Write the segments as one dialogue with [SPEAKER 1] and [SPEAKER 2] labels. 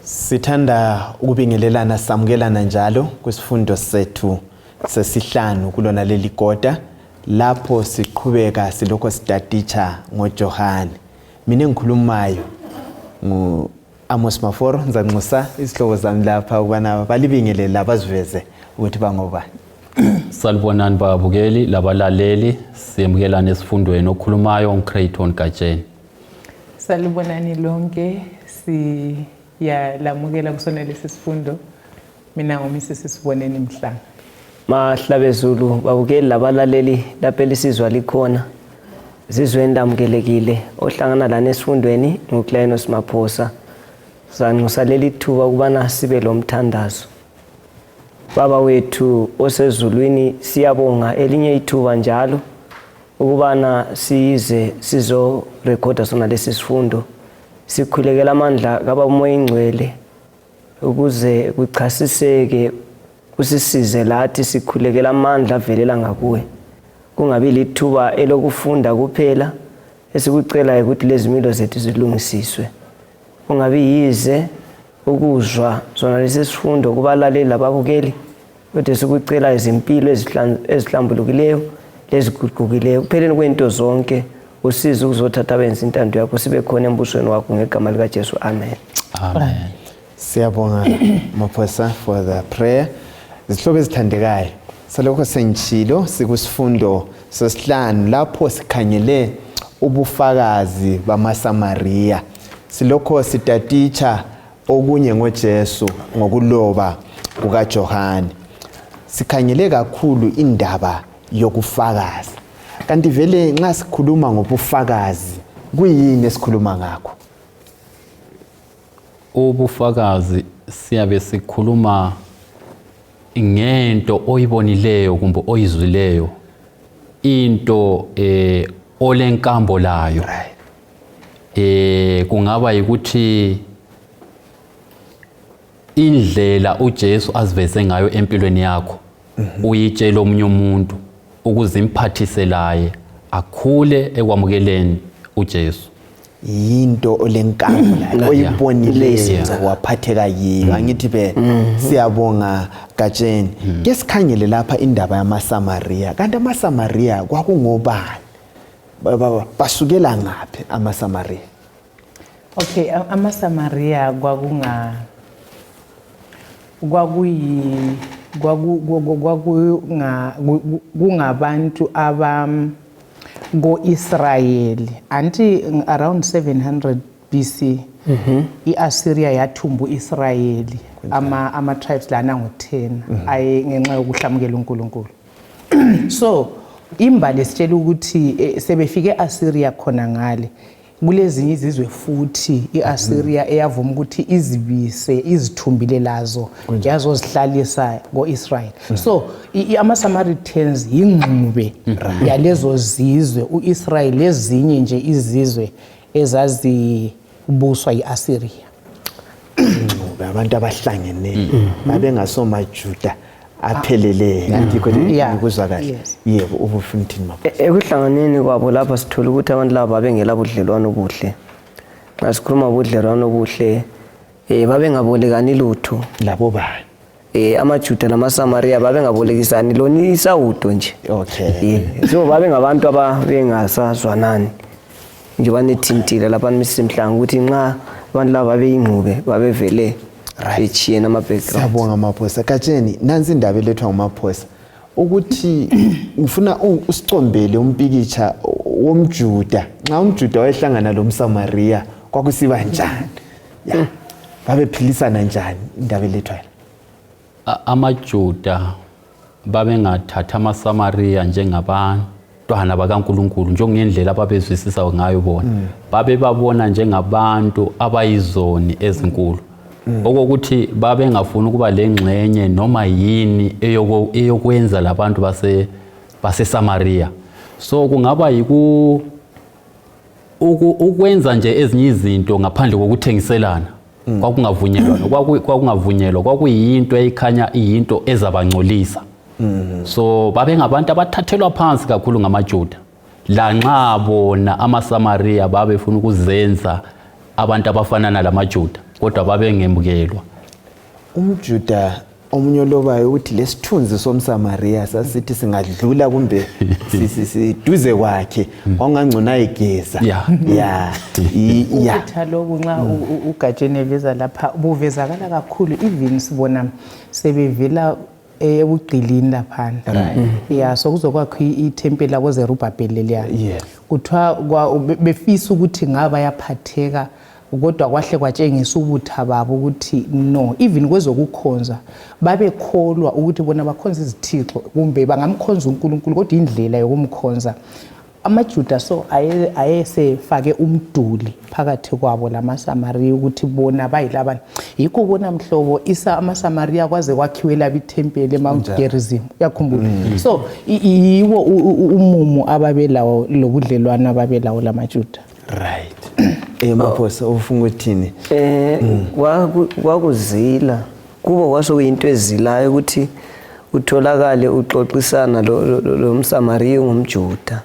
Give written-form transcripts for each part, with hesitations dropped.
[SPEAKER 1] Sithanda ukubingelelana samukelana njalo kwisifundo sethu sesihlanu kulona leli kota lapho siqhubeka silokho sitaditsha ngoJohane. Mina engikhulumayo ngu Amos Maforo, ngizanxusa izihlobo zami lapha ukubana balibingelele baziveze ukuthi bangobani.
[SPEAKER 2] Salibonani babukeli labalaleli, siyemukelana esifundweni okhulumayo uCrayton Gatsheni.
[SPEAKER 3] Salibonani lonke, siyalamukela kusona lesi sifundo. Mina nguMrs Siboneni Mhlanga.
[SPEAKER 4] Mahlabezulu babukeli labalaleli lapho elisizwa likhona. Zizweni lamukelekile ohlangana lana esifundweni nguClainos Maphosa. Sanxusa leli thuba ukubana sibe lomthandazo. Baba wethu osezulwini, siyabonga elinye ithuba njalo ukubana size sizorekhoda sona lesi sifundo. Sikhulekela amandla kaBaba uMoya Ingcwele ukuze kuchasiseke, kusisize lathi. Sikhulekela amandla avelela ngakuwe, kungabi lithuba elokufunda kuphela. Esikucelayo ukuthi lezimilo zethu zilungisiswe, kungabi yize ukuzwa sona lesi sifundo kubalaleli lababukeli, kodwa sikucela izimpilo ezihlambulukileyo leziguqukileyo. Kupheleni kwento zonke, usize ukuzothatha abenza intando yakho, sibe khona embusweni wakho, ngegama likaJesu, amen.
[SPEAKER 2] Amen.
[SPEAKER 1] Siyabonga Maphosa for the prayer. Zihlobo ezithandekayo, salokho sengitshilo, sikusifundo sesihlanu lapho sikhangele ubufakazi bamaSamariya. Silokho sitatitsha okunye ngoJesu ngokuloba kukaJohane. Sikhangele kakhulu indaba yokufakaza. Kanti vele nxa sikhuluma ngobufakazi, kuyini esikhuluma ngakho?
[SPEAKER 2] Ubufakazi siyabe sikhuluma ngento oyibonileyo kumbe oyizwileyo, into olenkambo layo. Kungaba yikuthi indlela uJesu aziveze ngayo empilweni yakho uyitshela omunye umuntu ukuze imphathise laye akhule ekwamukeleni uJesu.
[SPEAKER 1] Yinto olenkambo layo, oyibonileyo, waphatheka yiyo, angithi be? Siyabonga Gatsheni. Ke sikhangele lapha indaba yamaSamariya. Kanti amaSamariya kwakungobani? Basukela ngaphi amaSamariya?
[SPEAKER 3] Okay, amaSamaria kwakunga kwakuyi kwaku kwakunga kungabantu aba ko-Israyeli anti around 700 BC iAssyria yathumba uIsrayeli, ama tribes lana ngo-10 aye ngenxa yokuhlamukela uNkulunkulu. So imbali sitshela ukuthi sebefike eAssyria khona ngale kulezinye izizwe futhi iAssyria eyavuma ukuthi izibise izithumbile lazo yazozihlalisa koIsrael. So ama-Samaritans yingxube yalezo zizwe, uIsrael lezinye nje izizwe ezazibuswa yiAssyria.
[SPEAKER 1] Ingxube, abantu abahlangeneyo, babengasomaJuda apheleleyo, yikho ngikuzwa kahle?
[SPEAKER 3] Yes.
[SPEAKER 1] Yebo, ubufuna uthini, Maphosa?
[SPEAKER 4] Ekuhlanganeni kwabo lapha sithola ukuthi abantu laba babengela budlelwano obuhle. Nxa sikhuluma ubudlelwano obuhle, babengabolekani lutho.
[SPEAKER 1] Labo bani?
[SPEAKER 4] AmaJuda lamaSamariya babengabolekisani lona isawudo nje. So babengabantu ababengasazwanani nje, banethintile lapha Mrs Mhlanga ukuthi nxa abantu laba babeyingxube, babevele betshiyene ama-background.
[SPEAKER 1] Siyabonga Maphosa. Gatsheni, nansi indaba elethwa nguMaphosa ukuthi ngifuna usicombele umpikitsha womJuda. Nxa umJuda wayehlangana lomSamariya kwakusiba njani? Ya, babephilisana njani, indaba elethwayo?
[SPEAKER 2] AmaJuda babengathatha amaSamariya njengabantwana bakaNkulunkulu njengendlela ababezwisisa ngayo bona. Babebabona njengabantu abayizoni ezinkulu, okokuthi babengafuni ukuba lengxenye noma yini eyokwenza labantu baseSamariya. So kungaba yiku ukwenza nje ezinye izinto ngaphandle kokuthengiselana kwakungavunyelwa, kwakungavunyelwa, kwakuyinto eyikhanya iyinto ezabangcolisa. So babengabantu abathathelwa phansi kakhulu ngamaJuda, lanxa bona amaSamariya babefuna ukuzenza abantu abafanana lamaJuda. Kodwa babengemukelwa.
[SPEAKER 1] UmJuda omunye olobayo ukuthi lesithunzi somSamariya sasithi singadlula kumbe siduze kwakhe kwakungangcono ayegeza. Ya
[SPEAKER 3] ya Ubutha lobu nxa uGatsheni eveza lapha buvezakala kakhulu, even sibona sebevela ebugqilini laphana. Ya, so kuzokwakho ithempeli labo Zerubhabheli leliya. Kuthiwa befisa ukuthi ngaba yaphatheka, kodwa kwahle kwatshengisa ubutha babo ukuthi no, even kwezokukhonza babekholwa ukuthi bona bakhonza izithixo kumbe bangamkhonza uNkulunkulu, kodwa indlela yokumkhonza amaJuda so ayesefake umduli phakathi kwabo lamaSamariya ukuthi bona bayilabani. Yikho ubona mhlobo isa amaSamariya kwaze kwakhiwe labo ithempeli eMount Gerizim, uyakhumbula? So yiwo umumo ababelawo lobudlelwano ababelawo lamaJuda.
[SPEAKER 1] Right. Maphosa ufuna ukuthini?
[SPEAKER 4] Kwakuzila kubo, kwasokuyinto ezilayo ukuthi utholakale uxoxisana lo mSamariya ongumJuda.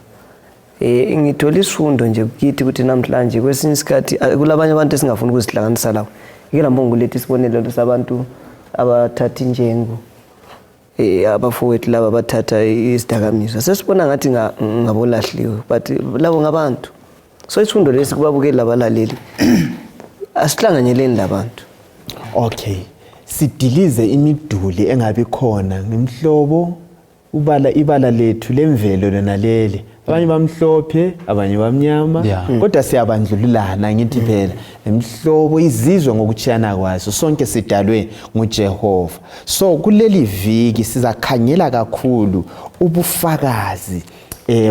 [SPEAKER 4] Ngithola isifundo nje kithi ukuthi namhlanje kwesinye isikhathi kulabanye abantu esingafuni ukuzihlanganisa labo. Ngike lambonga ukuletha isibonelo sabantu abathatha injengo, abafowethu laba abathatha isidakamizwa, sesibona ngathi ngabolahliwe, but labo ngabantu. So isifundo lesi kubabukeli labalaleli, asihlanganyeleni labantu.
[SPEAKER 1] Okay, sidilize imiduli engabi khona ngemhlobo, ubala ibala lethu lemvelo lona leli, abanye bamhlophe, abanye bamnyama, kodwa siyabandlululana ngithi phela imhlobo izizwe ngokuchiyana kwazo, sonke sidalwe nguJehova. So kuleli viki sizakhangela kakhulu ubufakazi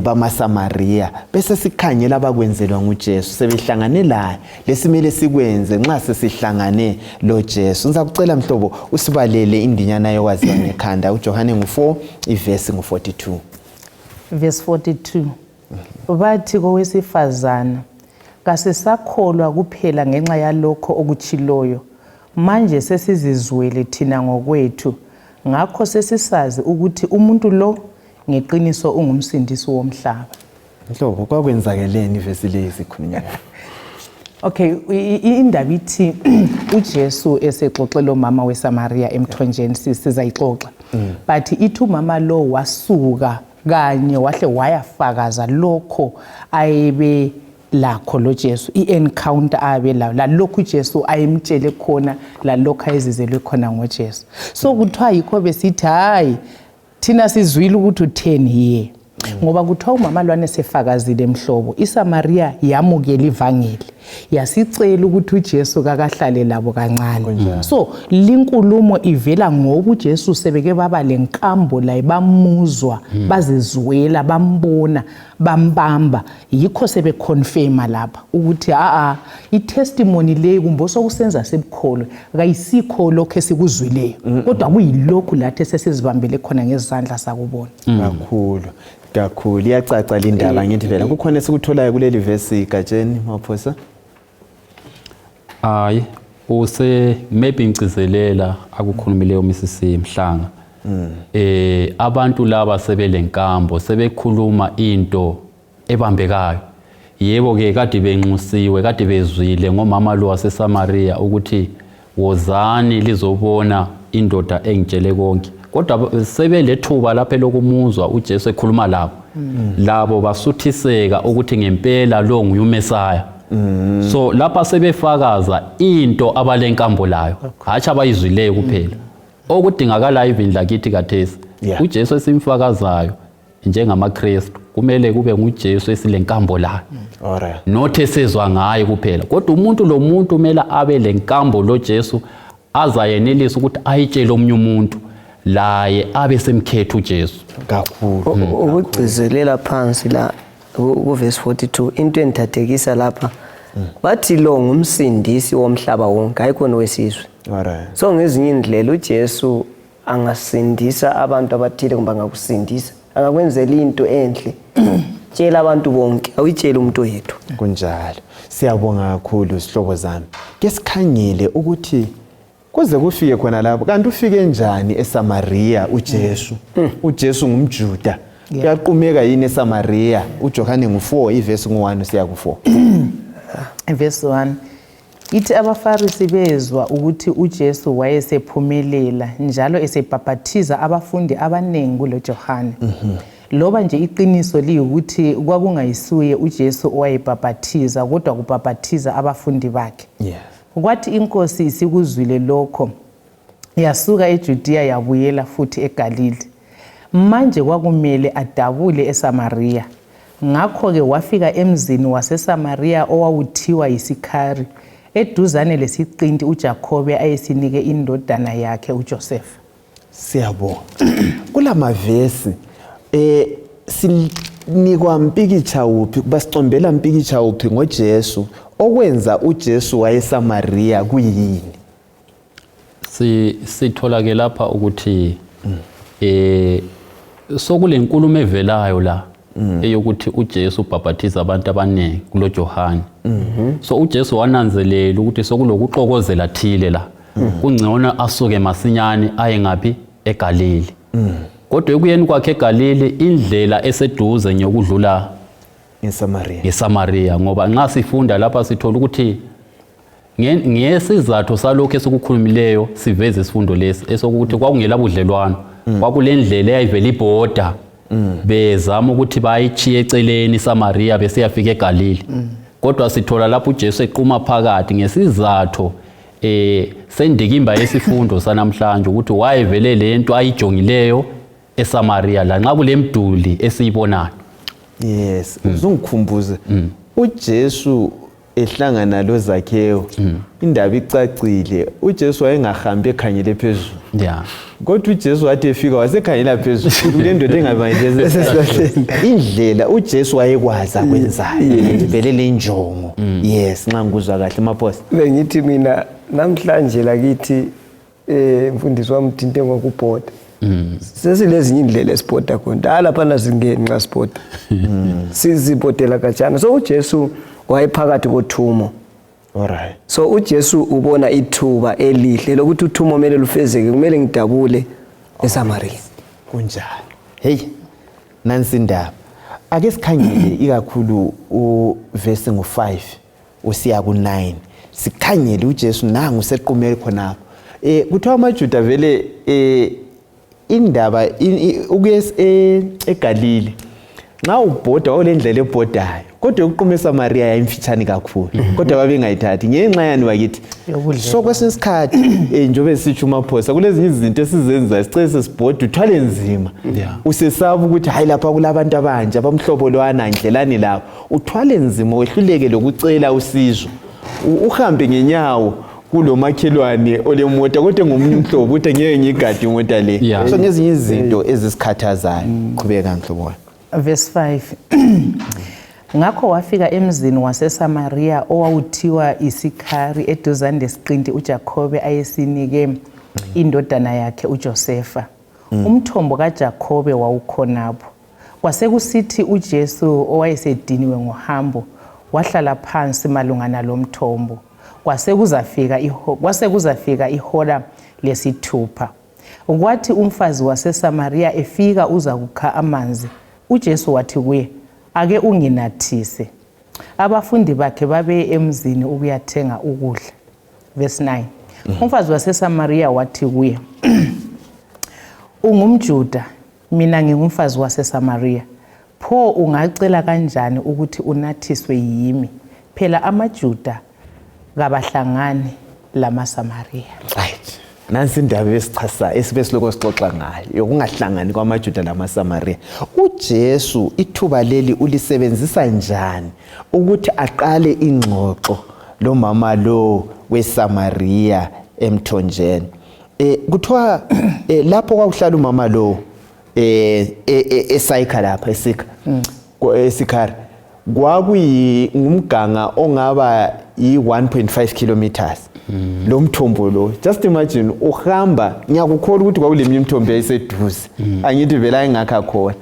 [SPEAKER 1] bamaSamariya, bese sikhangela abakwenzelwa nguJesu sebehlangane laye, lesimele sikwenze nxa sesihlangane lo Jesu. Ngizakucela mhlobo usibalele indinyana yokwaziwa ngekhanda, uJohane ngu-4 ivesi ngu-42.
[SPEAKER 3] Verse 42, bathi kowesifazana, kasisakholwa kuphela ngenxa yalokho okutshiloyo, manje sesizizwele thina ngokwethu, ngakho sesisazi ukuthi umuntu lo ngeqiniso ungumsindisi womhlaba.
[SPEAKER 1] Mhlobo, kwakwenzakeleni ivesi leyi sikhulunywa ngayo?
[SPEAKER 3] Okay, indaba ithi uJesu esexoxe lo mama weSamaria emthonjeni, sizayixoxa. But ithi umama lo wasuka kanye wahle wayafakaza lokho ayebe lakho lo Jesu, i-encounter abe layo lalokhu uJesu ayemtshele khona, lalokhu ayezizelwe khona ngoJesu. So kuthiwa yikho besithi hayi, thina sizwile ukuthi utheni ye, ngoba kuthiwa umama lwane sefakazile mhlobo, iSamaria yamukela ivangeli, yasicela ukuthi uJesu kakahlale labo kancane. So linkulumo ivela ngoba uJesu sebeke baba lenkambo laye, bamuzwa, bazizwela, bambona, bambamba, yikho sebeconfirma lapha ukuthi a i-testimony leyi kumbe osokusenza sebukholwe kayisikho lokho esikuzwileyo, kodwa kuyilokhu lathi esesizibambele khona ngezandla sakubona.
[SPEAKER 1] Kakhulu kakhulu, iyacaca lindaba ngithi phela kukhona esikutholayo kuleli vesi Gatsheni Maphosa.
[SPEAKER 2] Hayi, use maybe ngigcizelela akukhulumileyo Mrs Mhlanga. Abantu laba sebelenkambo, sebekhuluma into ebambekayo. Yebo ke kade benxusiwe, kade bezwile ngomama lo waseSamaria ukuthi wozani lizobona indoda engitshele konke. Kodwa sebelethuba lapha lokumuzwa uJesu ekhuluma labo. Labo basuthiseka ukuthi ngempela lo nguyuMesaya. So lapha sebefakaza into abalenkambo layo, hatshi abayizwileyo kuphela. Okudingakalayo even lakithi khathesi, uJesu esimfakazayo njengamaKristu kumele kube nguJesu esilenkambo layo. Not esezwa ngaye kuphela, kodwa umuntu lo muntu kumele abe lenkambo lo Jesu azayenelisa ukuthi ayitshele omunye umuntu laye abe semkhetha uJesu.
[SPEAKER 1] Kakhulu.
[SPEAKER 4] Ukugcizelela phansi la ku verse 42, into engithathekisa lapha, bathi lo ngumsindisi womhlaba wonke, hayi khona wesizwe. So ngezinye indlela uJesu angasindisa abantu abathile kumbe angakusindisa, angakwenzela into enhle, tshela abantu bonke, awuyitsheli umuntu oyedwa.
[SPEAKER 1] Kunjalo. Siyabonga kakhulu sihlobo zami. Ke sikhangele ukuthi kuze kufike khona lapho, kanti ufike njani eSamaria uJesu? uJesu ngumJuda. Uyaqumeka yini eSamaria? uJohane ngu4 ivesi ngu1 siya ku4.
[SPEAKER 3] Verse 1. Ithi abaFarisi bezwa ukuthi uJesu wayesephumelela njalo esebhaphathiza abafundi abanengi kuloJohane. Loba nje iqiniso liyikuthi kwakungayisuye uJesu owayebhaphathiza kodwa kubhaphathiza abafundi bakhe. Kwathi inkosi isikuzwile lokho yasuka eJudiya yabuyela futhi eGalili. Manje kwakumele adabule eSamariya. Ngakho-ke wafika emzini waseSamariya owawuthiwa yiSikhari, eduzane lesiqinti uJakhobe ayesinike indodana yakhe uJosefa.
[SPEAKER 1] Siyabonga. Kulamavesi sinikwa mpikitsha uphi, basicombela mpikitsha uphi ngoJesu okwenza uJesu wayeSamariya kuyini?
[SPEAKER 2] Sithola ke lapha ukuthi sokulenkulumo evelayo la eyokuthi uJesu ubhaphathiza abantu abaningi kulo Johane. So uJesu wananzelela ukuthi sokulokuxokozela thile la. Kungcono asuke masinyane aye ngaphi eGalili. Kodwa ekuyeni kwakhe eGalili indlela eseduze ngiyokudlula
[SPEAKER 1] ngeSamaria.
[SPEAKER 2] NgeSamaria, ngoba nxa sifunda lapha sithola ukuthi ngesizathu salokhu esikukhulumileyo siveze isifundo lesi esokuthi kwakungela budlelwano, kwakulendlela eyayivela ibhoda, bezama ukuthi bayichiye eceleni iSamaria besiyafika eGalili. Kodwa sithola lapho uJesu equma phakathi ngesizathu sendikimba yesifundo sanamhlanje ukuthi wayevele lento ayijongileyo eSamaria la nxa kulemduli esiyibonayo.
[SPEAKER 1] Yes, uzungikhumbuze uJesu ehlangana loZakhewu, indaba icacile, uJesu wayengahambi ekhangele phezulu. Kodwa uJesu wathi efika wasekhangela phezulu kule ndoda engabanjezi indlela uJesu wayekwazi akwenzayo vele le njongo. Yes, nxa ngikuzwa kahle Maphosa.
[SPEAKER 4] Bengithi mina namhlanje lakithi mfundisi wami uthinte ngokubhoda. Sesilezinye indlela esibhoda khona. Hayi lapha singeni nxa sibhoda. Sizibhodela khatshana. So uJesu wayephakathi kothumo.
[SPEAKER 1] Alright.
[SPEAKER 4] So uJesu ubona ithuba elihle lokuthi uthumo kumele lufezeke, kumele ngidabule eSamaria.
[SPEAKER 1] Kunjalo. Hey, nansi indaba. Ake sikhangele ikakhulu uverse ngo5 usiya ku9. Sikhangele uJesu nangu sequmele khonapho. Kuthiwa amaJuda vele indaba ukuya eGalili nxa ubhoda wawulendlela ebhodayo, kodwa ukuquma eSamaria yayimfitshane kakhulu, kodwa babengayithathi ngenxa yani bakithi. So kwesinye isikhathi njengoba sisitsho uMaphosa, kulezinye izinto esizenzayo sicele sesibhoda uthwale nzima, usesaba ukuthi hayi lapha kulabantu abanje abamhlobo lwana ndlelani lapho, uthwale nzima wehluleke lokucela usizo, uhambe ngenyawo kulomakhelwane olemota kodwa ngomunye umhlobo ukuthi ngeke ngigade imota le. So ngezinye izinto ezisikhathazayo. Qhubeka mhlobo wami.
[SPEAKER 3] Verse 5. Ngakho wafika emzini waseSamaria owawuthiwa iSikhari eduzane lesiqinti uJakhobe ayesinike indodana yakhe uJosefa. Umthombo kaJakhobe wawukhonapho. Kwasekusithi uJesu owayesediniwe ngohambo wahlala phansi malungana lomthombo. Kwasekuzafika ihola lesithupha. Kwathi umfazi waseSamaria efika uza kukha amanzi, uJesu wathi kuye, ake unginathise. Abafundi bakhe babeye emzini ukuyathenga ukudla. Verse 9. Umfazi waseSamaria wathi kuye, ungumJuda, mina ngingumfazi waseSamaria. Pho ungacela kanjani ukuthi unathiswe yimi? Phela amaJuda kabahlangani lamaSamaria.
[SPEAKER 1] Right. Nansi indaba esichasa esibe siloko sixoxa ngayo yokungahlangani kwamaJuda lamaSamaria. uJesu ithuba leli ulisebenzisa njani ukuthi aqale ingxoxo lomama lo weSamaria emthonjeni? Kuthiwa lapho kwakuhlala umama lo eSayikha lapha eSikha eSikhari kwakuyingumganga ongaba yi-1.5 kilometers lo mthombo lo. Just imagine uhamba, ngiyakukholwa ukuthi kwakuleminye imithombo yayiseduze, angithi vele ayingakha khona.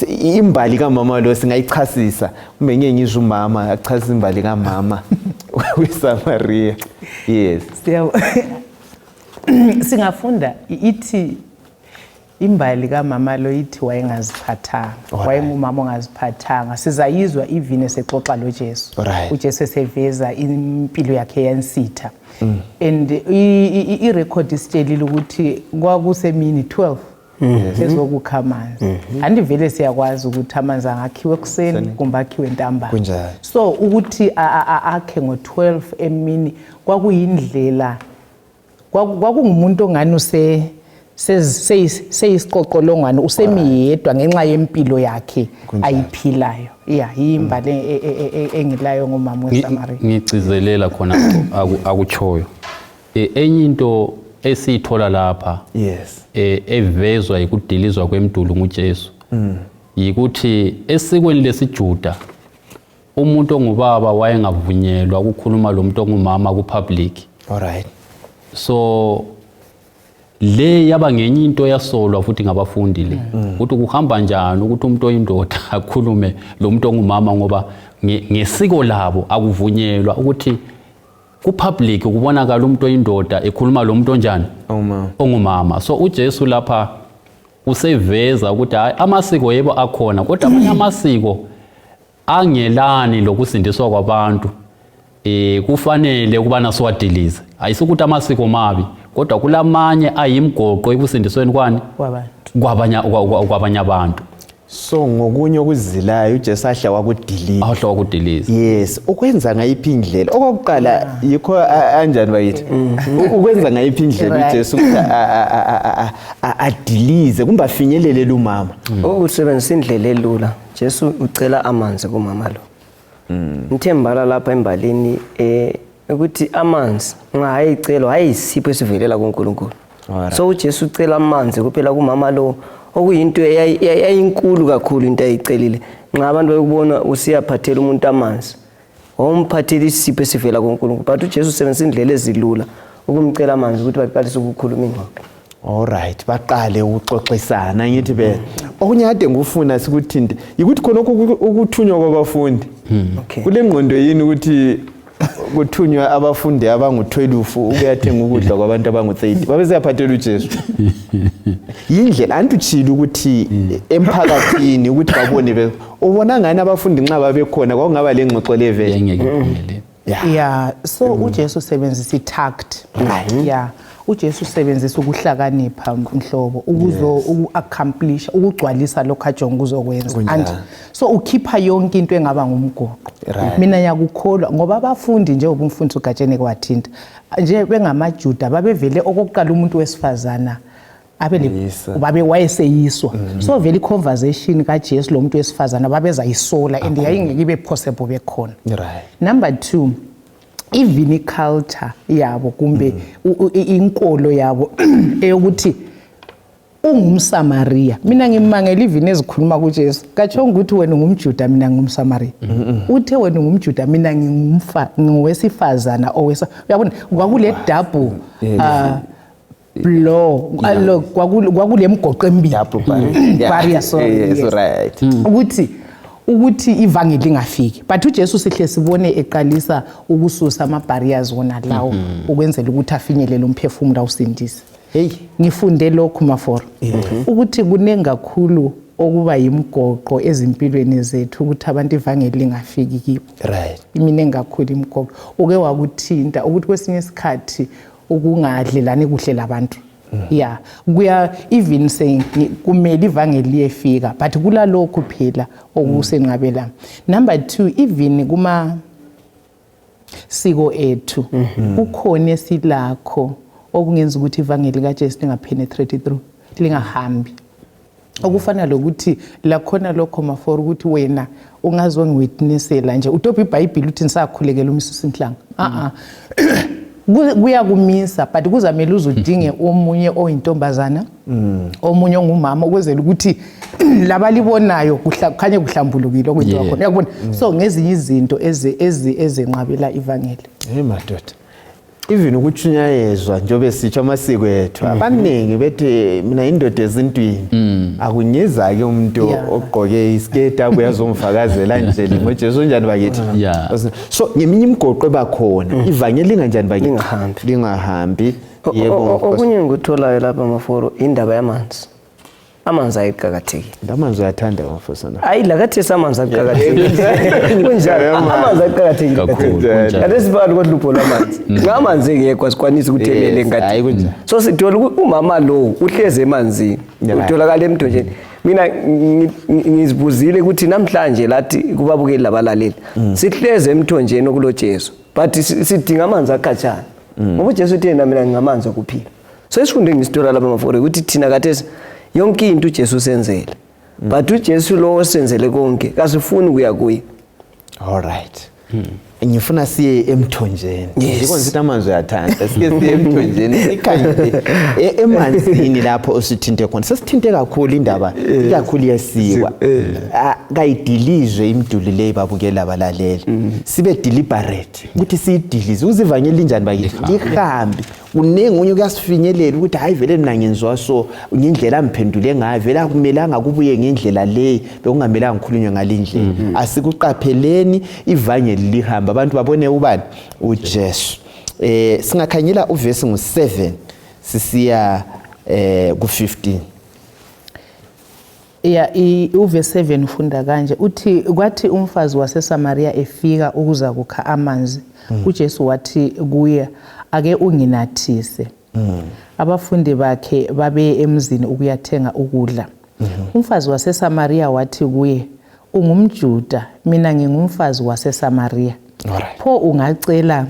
[SPEAKER 1] Imbali kamama lo singayichasisa, kumbe ngeke ngizwe umama achasisa imbali kamama weSamaria. Yes.
[SPEAKER 3] Singafunda ithi Imbali kamama lo ithi wayengaziphathanga, wayengumama ongaziphathanga. Sizayizwa even esexoxa loJesu. UJesu eseveza impilo yakhe yansitha. And i-record isitshelile ukuthi kwakusemini 12 ezokukha amanzi. Anti vele siyakwazi ukuthi amanzi angakhiwa ekuseni kumbe akhiwe ntambama. So ukuthi akhe ngo-12 emini kwakuyindlela, kwakungumuntu ongani seyisiqoqolongwane, usemiyedwa ngenxa yempilo yakhe ayiphilayo. Yeah, yimbali engilayo ngomama weSamaria.
[SPEAKER 2] Ngigcizelela khona akutshoyo. Enye into esiyithola lapha evezwa yikudilizwa kwemduli nguJesu yikuthi esikweni lesiJuda umuntu ongubaba wayengavunyelwa ukukhuluma lo muntu ongumama ku-public.
[SPEAKER 1] Alright.
[SPEAKER 2] So le yaba ngenye into yasolwa futhi ngabafundi le ukuthi kuhamba njani ukuthi umuntu oyindoda akhulume lo muntu ongumama, ngoba ngesiko labo akuvunyelwa ukuthi ku-public kubonakala umuntu oyindoda ekhuluma lo muntu onjani, ongumama. So uJesu lapha useveza ukuthi hayi, amasiko yebo akhona, kodwa amanye amasiko angelani lokusindiswa kwabantu kufanele ukubana siwadilize. Ayisukuthi amasiko mabi, kodwa kulamanye ayimgoqo ekusindisweni kwani
[SPEAKER 3] kwabantu,
[SPEAKER 2] kwabanye abantu.
[SPEAKER 1] So ngokunye okuzilayo uJesu ahla wakudiliza.
[SPEAKER 2] Ahla wakudiliza.
[SPEAKER 1] Yes, ukwenza ngayiphi indlela? Okokuqala yikho anjani bakithi? Ukwenza ngayiphi indlela uJesu ukuthi adilize kumbe afinyelele lumama?
[SPEAKER 4] Ukusebenzisa indlela elula. Jesu ucela amanzi kumama lo. Ngithembala lapha embalini ukuthi amanzi nxa ayicelwa ayisipho esivelela kuNkulunkulu. So uJesu ucela amanzi kuphela kumama lo, okuyinto eyayinkulu kakhulu into ayicelile. Nxa abantu bekubona usiyaphathela umuntu amanzi, wawumphathela isipho esivela kuNkulunkulu. But uJesu usebenzisa indlela ezilula ukumcela amanzi ukuthi baqalise ukukhuluma ingxoxo.
[SPEAKER 1] Alright, baqale ukuxoxisana ngithi be. Okunye kade ngikufuna sikuthinte yikuthi khonokho ukuthunywa kwabafundi. Kule ngqondo yini ukuthi kuthunywa abafundi abangu-12 ukuyathenga ukudla kwabantu abangu-30 babesiyaphathela uJesu? Yindlela anti utshile ukuthi emphakathini ukuthi babone, ubona ngani abafundi nxa babekhona kwakungaba le ngxoxo le vele?
[SPEAKER 3] Yeah, so uJesu usebenzisa i-tact. Yeah, uJesu usebenzisa ukuhlakanipha mhlobo ukuzo uku-accomplish, ukugcwalisa lokho ajonga ukuzokwenza. And so ukhipha yonke into engaba ngumgoqo. Mina ngiyakukholwa ngoba abafundi njengoba umfundisi uGatsheni kwathinta nje bengamaJuda babevele okokuqala umuntu wesifazana babe wayeseyiswa. So vele i-conversation kaJesu lo muntu wesifazana babezayisola and yayingeke ibe possible bekhona. Number 2, even i-culture yabo kumbe inkolo yabo eyokuthi ungumSamaria. Mina ngimangela even ezikhuluma kuJesu. Katsho ukuthi wena ungumJuda mina ngingumSamaria. Uthe wena ungumJuda mina ngingowesifazana owesa. Uyabona kwakule double blow kwakule mgoqo emibili. Barrier, sorry.
[SPEAKER 1] Yes, right.
[SPEAKER 3] Ukuthi ivangeli lingafiki. But uJesu sihle sibone eqalisa ukususa ama barriers wona lawo ukwenzela ukuthi afinyelele umphefumulo awusindise.
[SPEAKER 1] Hey,
[SPEAKER 3] ngifunde lokhu Maforo ukuthi kunengi kakhulu okuba yimgoqo ezimpilweni zethu ukuthi abantu ivangeli lingafiki kibo. Iminengi kakhulu imgoqo. Uke wakuthinta ukuthi kwesinye isikhathi ukungadlelani kuhle labantu. Yeah, kuya even saying kumele ivangeli liyefika but kulalokhu phela okusenqabela. Number 2, even kuma siko ethu kukhona esilakho okungenza ukuthi ivangeli kaJesu lingapenetrate through, lingahambi. Okufana lokuthi lakhona lokho Maforo ukuthi wena ungazongiwitnessela nje utopha iBhayibheli uthi ngisakhulekela umsisi inhlanga. Kuyakumisa but kuzamele uzudinge omunye oyintombazana, omunye ongumama ukwenzela ukuthi labalibonayo kukhanye kuhlambulukile okwenziwa khona. Uyakubona? So ngezinye izinto ezenqabela ivangeli.
[SPEAKER 1] Hey madoda, even ukutshunyayezwa njengoba sitsho amasiko ethu abaningi bethi mina indoda ezintwini akunyeza-ke umuntu ogqoke isiketi abuye azongifakazela nje ngoJesu unjani bakithi. So ngeminye imigoqo ebakhona ivangeli linganjani bakithi?
[SPEAKER 4] Lingahambi.
[SPEAKER 1] Lingahambi. Yebo.
[SPEAKER 4] Okunye engikutholayo lapha Maforo indaba yamanzi. Amanzi ayeqakathekile.
[SPEAKER 1] Amanzi uyathanda mfosana.
[SPEAKER 4] Hayi lakathesi amanzi aqakathekile. Kunjalo. Amanzi aqakathekile.
[SPEAKER 2] Kakhulu, kunjalo.
[SPEAKER 4] Khathesi phakathi kohlupho lwamanzi. Nxa amanzi engekho asikwanisi ukuthelele
[SPEAKER 1] Yes,
[SPEAKER 4] engadini.
[SPEAKER 1] hayi kunjalo.
[SPEAKER 4] So sithola ukuthi umama lo uhlezi emanzini.
[SPEAKER 1] Yeah.
[SPEAKER 4] Utholakala emthonjeni. Mina ngizibuzile ukuthi namhlanje lathi kubabukeli labalaleli sihlezi emthonjeni okuloJesu but sidinga amanzi akhatshana. Ngoba uJesu uthe yena mina ngingamanzi okuphila. So isifundo engisithola lapha mafore ukuthi thina khathesi yonke into uJesu usenzele. But uJesu lo osenzele konke kasifuni ukuya kuye.
[SPEAKER 1] All right. Ngifuna siye emthonjeni.
[SPEAKER 4] Yes.
[SPEAKER 1] Yikho ngithi amanzi uyathanda. Sike siye emthonjeni sikhangele emanzini lapho osithinte khona. Sesithinte kakhulu indaba ikakhulu yesikwa. Kayidilizwe imiduli leyi babukela abalaleli. Sibe deliberate ukuthi siyidilize. Uzivangeli linjani bakithi? Lihambe. Kuningi unye kuyasifinyelela ukuthi hayi vele mina ngenziwa so ngendlela angiphendule ngayo vele akumelanga kubuye ngendlela leyi bekungamelanga ngikhulunywe ngale ndlela. Asikuqapheleni ivangeli lihamba abantu babone ubani uJesu. Singakhangela uvesi ngu7 sisiya ku15.
[SPEAKER 3] Ya, uvesi 7 ufunda kanje uthi kwathi umfazi waseSamaria efika ukuza kukha amanzi, uJesu wathi kuye ake unginathise. Abafundi bakhe babe emzini ukuyathenga ukudla. Umfazi waseSamaria wathi kuye, ungumJuda, mina ngingumfazi waseSamaria.
[SPEAKER 1] Alright.
[SPEAKER 3] Pho ungacela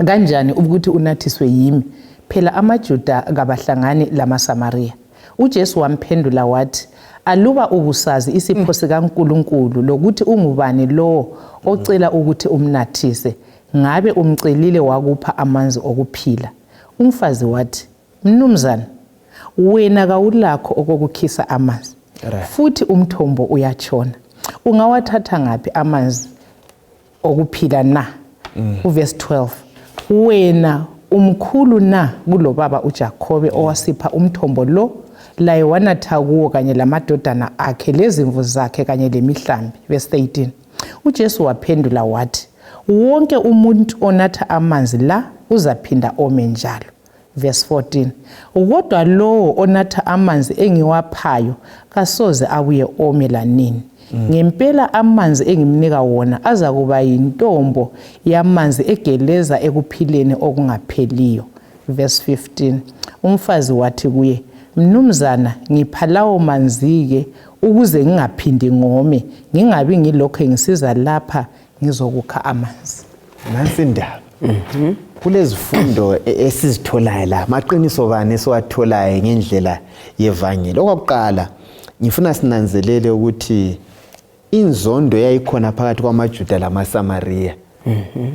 [SPEAKER 3] kanjani ukuthi unathiswe yimi? Phela amaJuda kabahlangani lamaSamaria. uJesu wamphendula wathi, aluba ubusazi isipho sikaNkulunkulu lokuthi ungubani lo ocela ukuthi umnathise, ngabe umcelile wakupha amanzi okuphila. Umfazi wathi, mnumzana, wena kawulakho okokukhisa amanzi, futhi umthombo uyatshona. Ungawathatha ngaphi amanzi okuphila na? Uverse 12, wena umkhulu na kulobaba uJakobe owasipha umthombo lo, laye wanatha kuwo kanye lamadodana akhe lezimvu zakhe kanye lemihlambi. Verse 13, uJesu waphendula wathi, wonke umuntu onatha amanzi la uzaphinda ome njalo. Verse 14, kodwa lowo onatha amanzi engiwaphayo kasoze abuye ome lanini. Ngempela amanzi engimnika wona azakuba yintombo yamanzi egeleza ekuphileni okungapheliyo. Verse 15, umfazi wathi kuye, mnumzana, ngipha lawo manzi-ke ukuze ngingaphindi ngome, ngingabi ngilokhu ngisiza lapha ngizokukha amanzi.
[SPEAKER 1] Nansi indaba. Kulezifundo esizitholayo la, maqiniso bani esiwatholayo ngendlela yevangeli. Okwakuqala, ngifuna sinanzelele ukuthi inzondo eyayikhona phakathi kwamaJuda lamaSamariya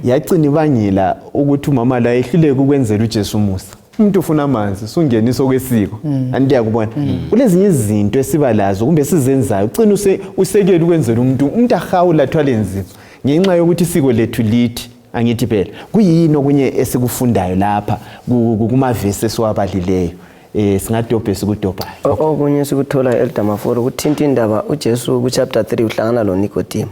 [SPEAKER 1] yacina ibangela ukuthi umama la ehluleke ukwenzela uJesu umusa. Umuntu ufuna amanzi, sungenisa okwesiko. Anti yakubona. Kulezinye izinto esiba lazo kumbe sizenzayo, ucina usekele ukwenzela umuntu ahawula athwale nzima ngenxa yokuthi isiko lethu lithi angithi phela. Kuyini okunye esikufundayo lapha kumavesi esiwabalileyo? Singadobha esikudobhayo.
[SPEAKER 4] Okunye esikuthola Elder Maforo kuthinta indaba uJesu ku chapter 3 uhlangana lo Nikodemo.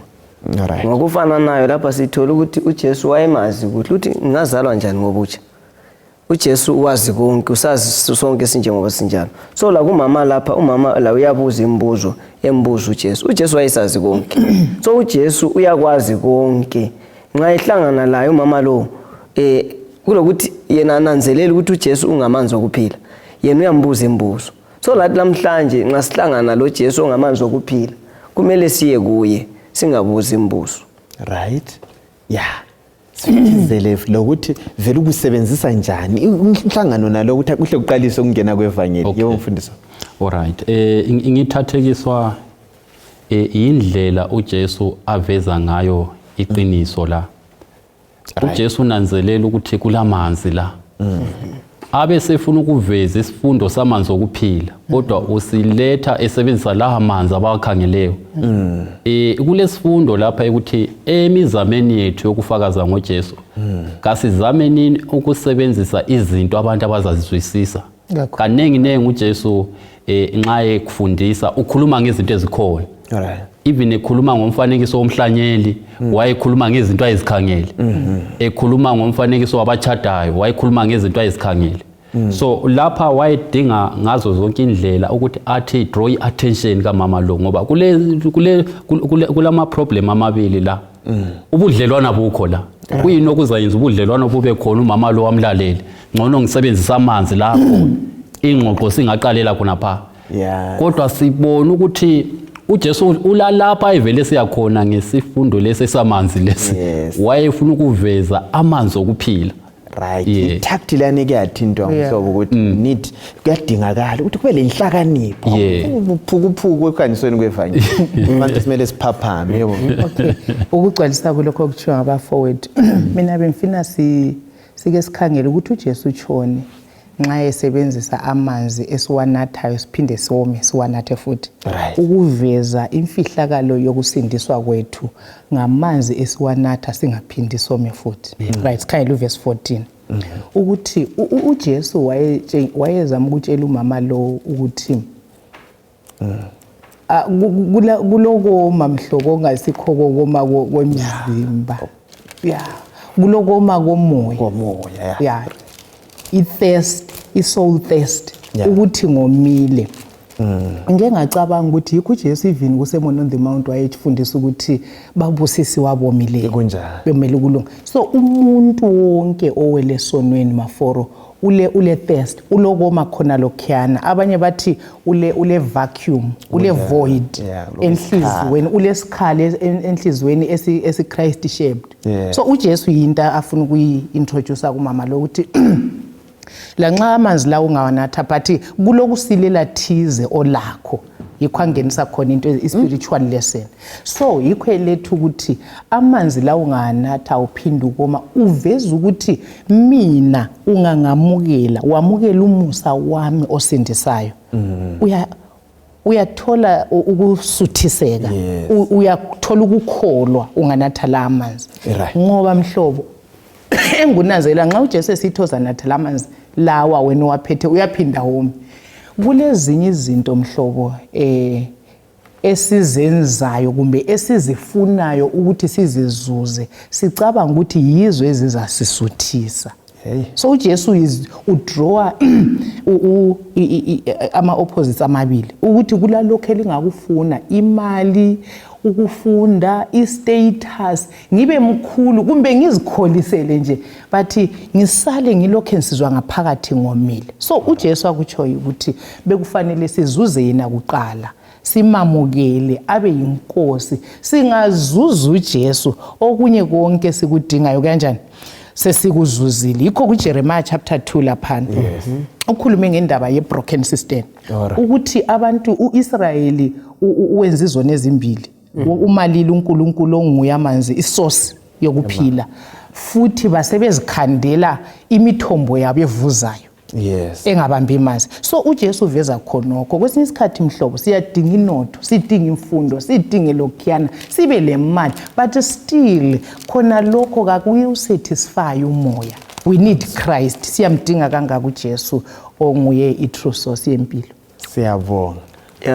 [SPEAKER 1] Alright.
[SPEAKER 4] Ngokufananayo lapha sithola ukuthi uJesu wayemazi kuhle ukuthi ngingazalwa njani ngobutsha. uJesu wazi konke, usazi sonke sinjengoba sinjalo. So la kumama lapha, umama la uyabuza imibuzo, embuza uJesu. uJesu wayesazi konke. So uJesu uyakwazi konke. Nxa ehlangana laye umama lo, kulokuthi yena ananzelele ukuthi uJesu ungamanzi okuphila. Yena uyambuza imibuzo. So lathi namhlanje nxa sihlangana lo Jesu ongamanzi okuphila, kumele siye kuye, singabuzi imibuzo.
[SPEAKER 1] Right? Yeah. Sifithizele lokuthi vele ukusebenzisa njani inhlangano nalo ukuthi kuhle kuqalise ukungena kwevangeli.
[SPEAKER 2] Okay.
[SPEAKER 1] Yebo mfundisi.
[SPEAKER 2] Alright. Ngithathekiswa indlela uJesu aveza ngayo iqiniso la. uJesu unanzelela ukuthi kulamanzi la. Abe sefuna ukuveza isifundo samanzi okuphila, kodwa usiletha esebenzisa la manzi abawakhangeleyo. Kulesifundo lapha ukuthi emizameni yethu yokufakaza ngoJesu, kasizamenini ukusebenzisa izinto abantu abazazizwisisa. Kaningi ningi uJesu nxa ekufundisa ukhuluma ngezinto ezikhona. Even ekhuluma ngomfanekiso womhlanyeli, wayekhuluma ngezinto ayezikhangele. Ekhuluma ngomfanekiso wabatshadayo, wayekhuluma ngezinto ayezikhangele. So lapha wayedinga ngazo zonke indlela ukuthi athi draw i-attention kamama lo, ngoba kule kule kule kulama problem amabili la. Ubudlelwana bukho la. Kuyini okuzayenza ubudlelwano bube khona? Umama lo wamlaleli, ngcono ngisebenzisa amanzi lapho, ingxoxo singaqalela khona pha. Kodwa sibona ukuthi uJesu ulalapha evele siyakhona ngesifundo lesi esamanzi lesi. Wayefuna ukuveza amanzi okuphila.
[SPEAKER 1] Right. I-tact lana kuyathintwa ngihlobo ukuthi need kuyadingakala ukuthi kube lenhlakanipho, ubuphukuphuku ekuhanjisweni kwevangeli. Abantu simele siphaphame, yebo.
[SPEAKER 3] Okay, ukugcwalisa kulokho okuthiwa ngabafowethu, mina bengifuna sike sikhangele ukuthi uJesu utshoni nxa esebenzisa amanzi esiwanathayo siphinde siwome siwanathe futhi, ukuveza imfihlakalo yokusindiswa kwethu ngamanzi esiwanatha singaphindi some futhi. Right, sikhangele uvesi 14 ukuthi uJesu wayezama ukutshela umama lo ukuthi kulokoma mhloko ongasikho kokoma kwemzimba, ya, kulokoma komoya.
[SPEAKER 1] Komoya, ya.
[SPEAKER 3] Ya, i-thirst, i-soul thirst, ukuthi ngomile. Ngike ngacabanga ukuthi yikho uJesu even kuSermon on the Mount wayefundisa ukuthi babusisiwe abomileyo, bemele ukulunga. So umuntu wonke owele esonweni, maforo, ule thirst, ulokoma khona lokhuyana. Abanye bathi ule vacuum, ule void enhliziyweni, ulesikhala enhliziyweni esi Christ shaped. So uJesu yinto afuna ukuyi-introduce kumama lo, ukuthi lanxa amanzi lawo ungawanatha, but kulokusilela thize olakho. Yikho angenisa khona into i-spiritual lesson. So yikho eletha ukuthi amanzi lawo ungawanatha uphinde ukoma, uveza ukuthi mina ungangamukela, wamukela umusa wami osindisayo, uyathola ukusuthiseka, uyathola ukukholwa unganatha la amanzi. Ngoba mhlobo engunazela, nxa uJesu esithi ozanatha la amanzi lawa wena waphethe uyaphinda wome, kulezinye izinto mhlobo esizenzayo kumbe esizifunayo ukuthi sizizuze, sicabanga ukuthi yizo ezizasisuthisa. So uJesu is udrawa ama opposites amabili, ukuthi kulalokho elingakufuna, imali, ukufunda, i-status, ngibe mkhulu kumbe ngizikholisele nje, bathi ngisale ngilokhu ngisizwa ngaphakathi ngomile. So uJesu akutshoyo ukuthi bekufanele sizuze yena kuqala, simamukele abe yinkosi. Singazuza uJesu, okunye konke sikudingayo kanjani sesikuzuzile. Yikho kuJeremiah chapter 2 laphana ukhulume ngendaba ye-broken system, ukuthi abantu uIsrayeli wenza izono ezimbili: umalile uNkulunkulu onguye amanzi, isource yokuphila, futhi basebezikhandela imithombo yabo evuzayo engabambi amanzi. So uJesu uveza khonokho. Kwesinye isikhathi mhlobo siyadinga inotho, sidinga imfundo, sidinge lokhuyana, sibe le mali, but still khona lokho kakuyiwusatisfy umoya. We need Christ. Siyamdinga kangaka uJesu onguye i-true source yempilo.
[SPEAKER 1] Siyabonga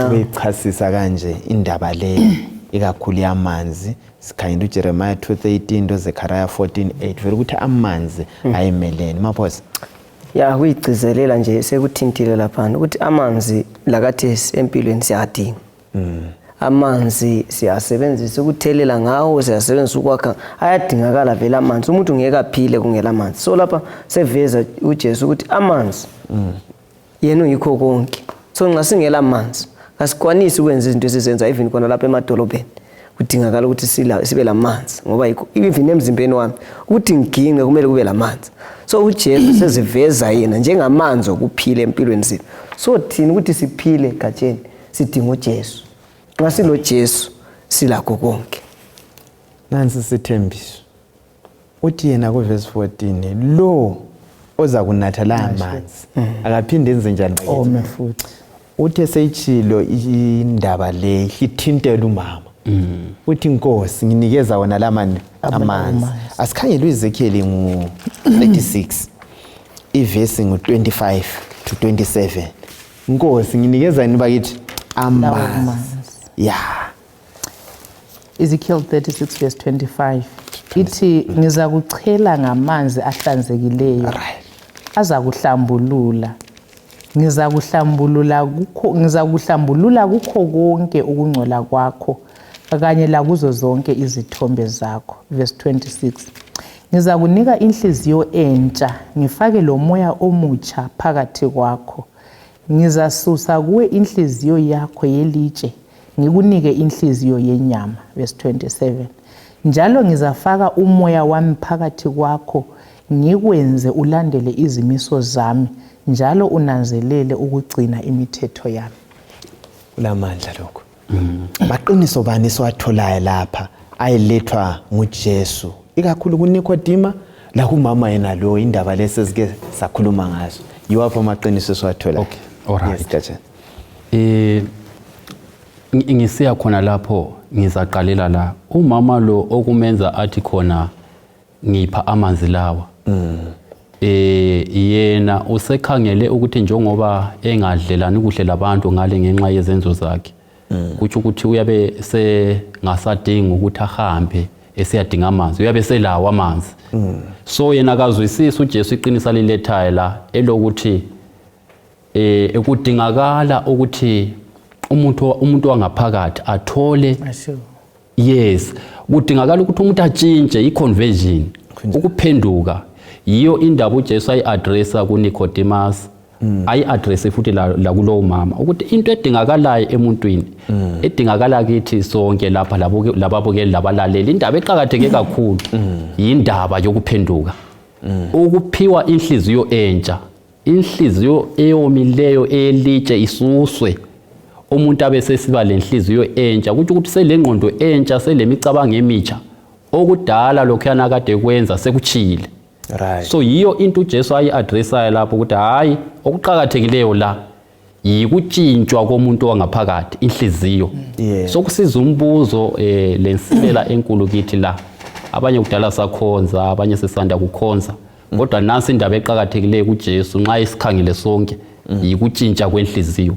[SPEAKER 1] ukuyichasisa kanje indaba le, ikakhulu yamanzi. Sikhangela uJeremiah 2:13 loZechariah 14:8, vele ukuthi amanzi ayemelene, maphosa.
[SPEAKER 4] Ya, kuyigcizelela nje sekuthintile laphana ukuthi amanzi lakathesi empilweni siyadinga amanzi, siyasebenzisa ukuthelela ngawo, siyasebenzisa ukwakha, ayadingakala vele amanzi. Umuntu ngeke aphile kungela amanzi. So lapha seveza uJesu ukuthi amanzi yena uyikho konke. So nxa singela amanzi asikwanisi ukwenza izinto esizenza. Even khona lapha emadolobheni kudingakala ukuthi sibe lamanzi, ngoba yikho even emzimbeni wami ukuthi ngiginqe kumele kube lamanzi. So uJesu seziveza yena njengamanzi okuphila empilweni zethu. So thina ukuthi siphile gatsheni sidinga uJesu. Nxa silo Jesu silakho konke.
[SPEAKER 1] Nansi sithembiso, uthi yena kuvesi 14, lo oza kunatha la manzi akaphinde enze njani bakithi?
[SPEAKER 3] Ome futhi.
[SPEAKER 1] Uthe seyitshilo indaba le, ithintela umama, uthi, "Nkosi, nginikeza wona la amanzi." Asikhangele uEzekiel ngu-36, ivesi ngu-25 to 27. "Nkosi, nginikeza yini bakithi?" Amanzi, ya.
[SPEAKER 3] Ezekiel 36 verse 25 ithi, "Ngizakuchela ngamanzi ahlanzekileyo." Azakuhlambulula. Ngizakuhlambulula kukho ngizakuhlambulula kukho konke ukungcola kwakho kanye lakuzo zonke izithombe zakho. Verse 26. Ngizakunika inhliziyo entsha, ngifake lomoya omutsha phakathi kwakho. Ngizasusa kuwe inhliziyo yakho yelitshe, ngikunike inhliziyo yenyama. Verse 27. Njalo ngizafaka umoya wami phakathi kwakho, ngikwenze ulandele izimiso zami, njalo unanzelele ukugcina imithetho yami.
[SPEAKER 1] Kulamandla lokho. Maqiniso bani siwatholayo lapha ayelethwa nguJesu ikakhulu kuNikodima lakumama yena lo, indaba lesi esike sakhuluma ngazo? Yiwaphi amaqiniso esiwatholayo?
[SPEAKER 2] Okay, all right.
[SPEAKER 1] Yes, Gatsheni.
[SPEAKER 2] Ngisiya khona lapho, ngizaqalela la umama lo okumenza athi khona, "Ngipha amanzi lawa." Yena usekhangele ukuthi njengoba engadlelani kuhle labantu ngale ngenxa yezenzo zakhe, kutsho ukuthi uyabe sengasadingi ukuthi ahambe esiyadinga amanzi, uyabe selawo amanzi. So yena akazwisisi uJesu iqiniso alilethayo la elokuthi kudingakala ukuthi umuntu wangaphakathi athole
[SPEAKER 3] Asho.
[SPEAKER 2] Yes, kudingakala ukuthi umuntu atshintshe, i-conversion, ukuphenduka. Yiyo indaba uJesu ayi-addressa kuNicodemus, ayi-addresse futhi la kulowo mama, ukuthi into edingakalayo emuntwini, edingakala kithi sonke lapha, lababukeli labalaleli, indaba eqakatheke kakhulu yindaba yokuphenduka, ukuphiwa inhliziyo entsha, inhliziyo eyomileyo eyelitshe isuswe, umuntu abe sesiba lenhliziyo entsha. Kutsho ukuthi selengqondo entsha, selemicabango emitsha, okudala lokhuyana kade kwenza sekuchile. So yiyo into uJesu ayi-addressayo lapho, ukuthi hhayi, okuqakathekileyo la yikutshintshwa komuntu wangaphakathi, inhliziyo. Sokusiza umbuzo lensibela enkulu kithi la, abanye kudala sakhonza, abanye sisanda kukhonza, kodwa nansi indaba eqakathekileyo kuJesu nxa isikhangele sonke, yikutshintsha kwenhliziyo.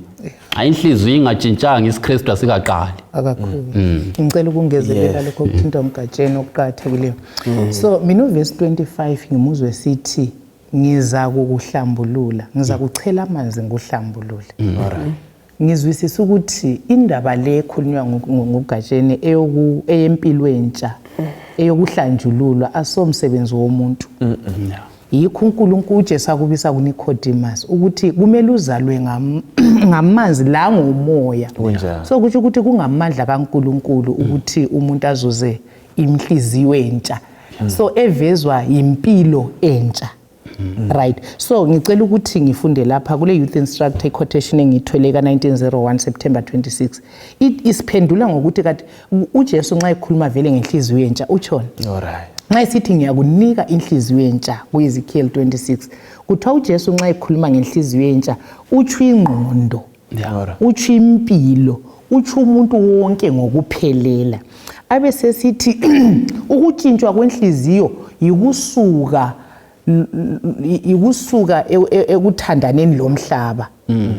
[SPEAKER 2] Nxa inhliziyo ingatshintshanga, isiKristu asikaqali.
[SPEAKER 3] Akakhulu. Ngicela ukungezelela lokho okuthinta umgatsheni okuqakathekileyo. So mina uvesi 25 ngimuzwe sithi, "Ngiza kukuhlambulula, ngiza kuchela amanzi ngikuhlambulule." Ngizwisisa ukuthi indaba le ekhulunywa ngugatsheni eyempilo entsha, eyokuhlanjululwa, asomsebenzi womuntu. Yikho uNkulunkulu uJesu akubisa kuNicodemus ukuthi kumele uzalwe ngamanzi la ngomoya.
[SPEAKER 1] Kunjalo.
[SPEAKER 3] So kusho ukuthi kungamandla kaNkulunkulu ukuthi umuntu azuze inhliziyo entsha, so evezwa yimpilo entsha, right? So ngicela ukuthi ngifunde lapha kule Youth Instructor, quotation engiyithwele ka-1901 September 26. Isiphendula ngokuthi kati uJesu nxa ekhuluma vele ngenhliziyo entsha utshona nxa esithi, "Ngiyakunika inhliziyo entsha," ku-Ezekiel 26 kuthiwa uJesu nxa ekhuluma ngenhliziyo entsha utsho ingqondo, utsho impilo, utsho umuntu wonke ngokuphelela. Abe sesithi ukutshintshwa kwenhliziyo yikusuka ekuthandaneni lomhlaba,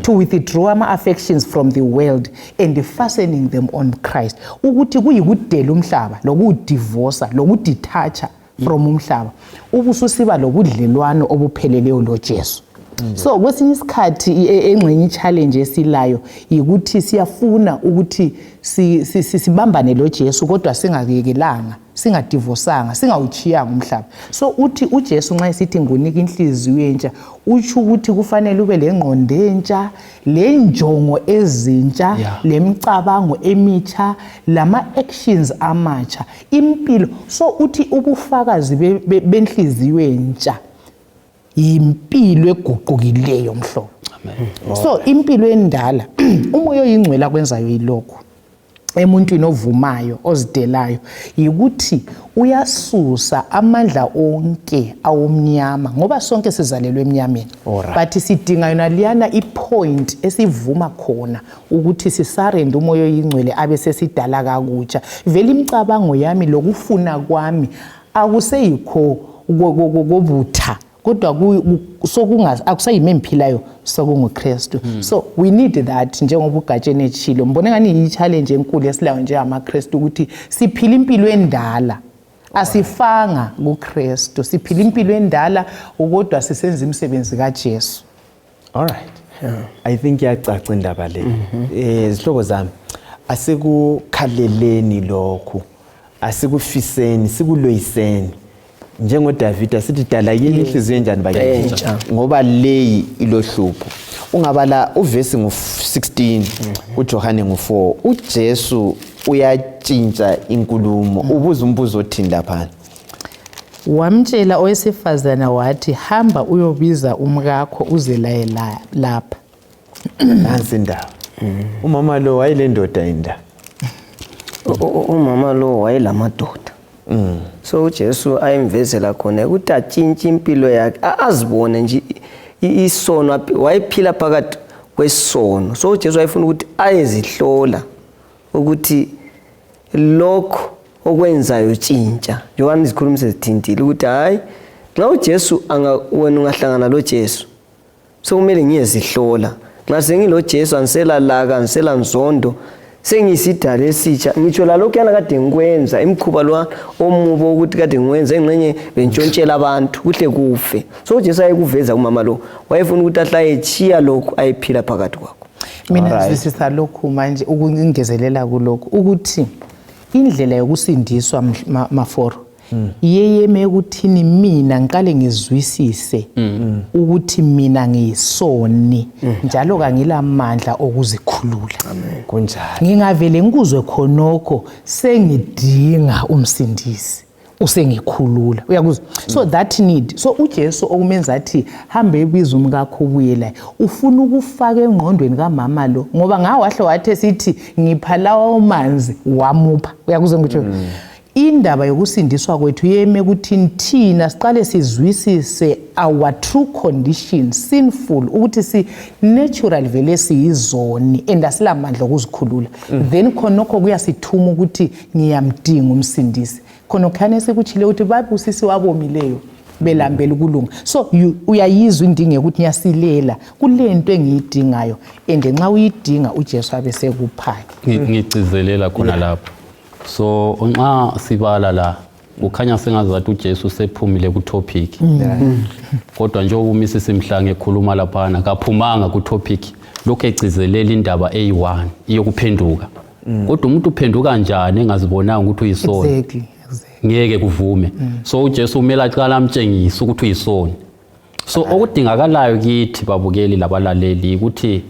[SPEAKER 3] to withdraw ama-affections from the world and fastening them on Christ, ukuthi kuyikudela umhlaba, lokuwudivosa, lokudetacha from umhlaba, ubususiba lobudlelwano obupheleleyo loJesu. So kwesinye isikhathi engxenye i-challenge esilayo yikuthi siyafuna ukuthi sibambane loJesu, kodwa singayekelanga, singadivosanga, singawuchiyanga umhlaba. So uthi uJesu nxa esithi, "Ngunika inhliziyo entsha," utsho ukuthi kufanele ube lengqondo entsha, lenjongo ezintsha, lemicabango emitsha, lama-actions amatsha, impilo. So uthi ubufakazi benhliziyo entsha yimpilo eguqukileyo mhlobo. So impilo endala, umoya oyingcwele akwenzayo yilokhu emuntwini ovumayo, ozidelayo, yikuthi uyasusa amandla onke awomnyama, ngoba sonke sizalelwe emnyameni. But sidinga yona liyana i-point esivuma khona ukuthi sisurrender umoya oyingcwele, abe sesidala kakutsha. Vele imicabango yami lokufuna kwami akuseyikho kobutha, kodwa akusayimi engiphilayo, sokunguKristu. So we need that. Njengoba ugatsheni etshilo, mbone ngani yi-challenge enkulu esilayo njengamaKristu ukuthi siphila impilo endala. Asifanga kuKristu, siphila impilo endala kodwa sisenza imisebenzi kaJesu.
[SPEAKER 1] All right. I think iyacaca indaba le. Zihlobo zami, asikukhaleleni lokhu, asikufiseni, sikulweyiseni. NjengoDavida sithi dala yini inhliziyo enjani bakithi, ngoba leyi ilohlupho. Ungabala uvesi ngu-16 uJohane ngu-4, uJesu uyatshintsha inkulumo, ubuza umbuzo othini laphana.
[SPEAKER 3] Wamtshela owesifazana wathi, hamba uyobiza umkakho uze laye lapha.
[SPEAKER 1] Nansi indaba. Umama lo wayelendoda inda.
[SPEAKER 4] Umama lo wayelamadoda. So uJesu ayemvezela khona ukuthi atshintshe impilo yakhe, azibone nje isono, wayephila phakathi kwesono. So uJesu wayefuna ukuthi ayezihlola ukuthi lokho okwenzayo tshintsha. Njengoba izikhulumi sezithintile ukuthi hayi, nxa uJesu wena ungahlangana lo Jesu, so kumele ngiyezihlola. Nxa sengilo Jesu angisela laka, angisela nzondo, sengiyisidala esitsha. Ngitsho lalokhuyana kade ngikwenza imikhuba lwa omubi ukuthi kade ngikwenza, engxenye bentshontshela abantu kuhle kufe. So uJesu ayekuveza kumama lo, wayefuna ukuthi ahlaye etshiya lokhu ayephila phakathi kwakho.
[SPEAKER 3] Mina ngizwisisa lokhu manje, ukungezelela kulokhu ukuthi indlela yokusindiswa maforo yeyeme ekuthini mina ngiqale ngizwisise ukuthi mina ngiyisoni njalo kangilamandla okuzikhulula.
[SPEAKER 1] Kunjalo.
[SPEAKER 3] Ngingavele ngikuzwe khonokho sengidinga umsindisi usengikhulula, uyakuzwa? So that need, so uJesu okumenza athi hambe ebiza umkakho ubuye laye, ufuna ukufaka engqondweni kamama lo, ngoba ngawahle wathi esithi ngipha lawo manzi wamupha, uyakuzwa ngitsho? Indaba yokusindiswa kwethu yeme kuthini thina siqale sizwisise our true condition, sinful, ukuthi si natural vele siyizoni and asilamandla okuzikhulula. Then khonokho kuyasithuma ukuthi ngiyamdinga umsindisi. Khonokhane sekuthile ukuthi babusisi wabomileyo belambela ukulunga. So uyayizwa indingo ukuthi ngiyasilela kulento engiyidingayo, and nxa uyidinga uJesu abe sekuphake.
[SPEAKER 2] Ngigcizelela khona lapho. So nxa sibala la kukhanya sengazathi uJesu sephumile ku-topic. Kodwa njengoba uMrs Mhlange ekhuluma laphana, kaphumanga ku-topic, lokhu egcizelela indaba eyi-1 iyokuphenduka. Kodwa umuntu uphenduka kanjani engazibonanga ukuthi uyisoni?
[SPEAKER 3] Exactly.
[SPEAKER 2] Ngeke kuvume. So uJesu kumele aqale amtshengise ukuthi uyisoni. So okudingakalayo kithi babukeli labalaleli ukuthi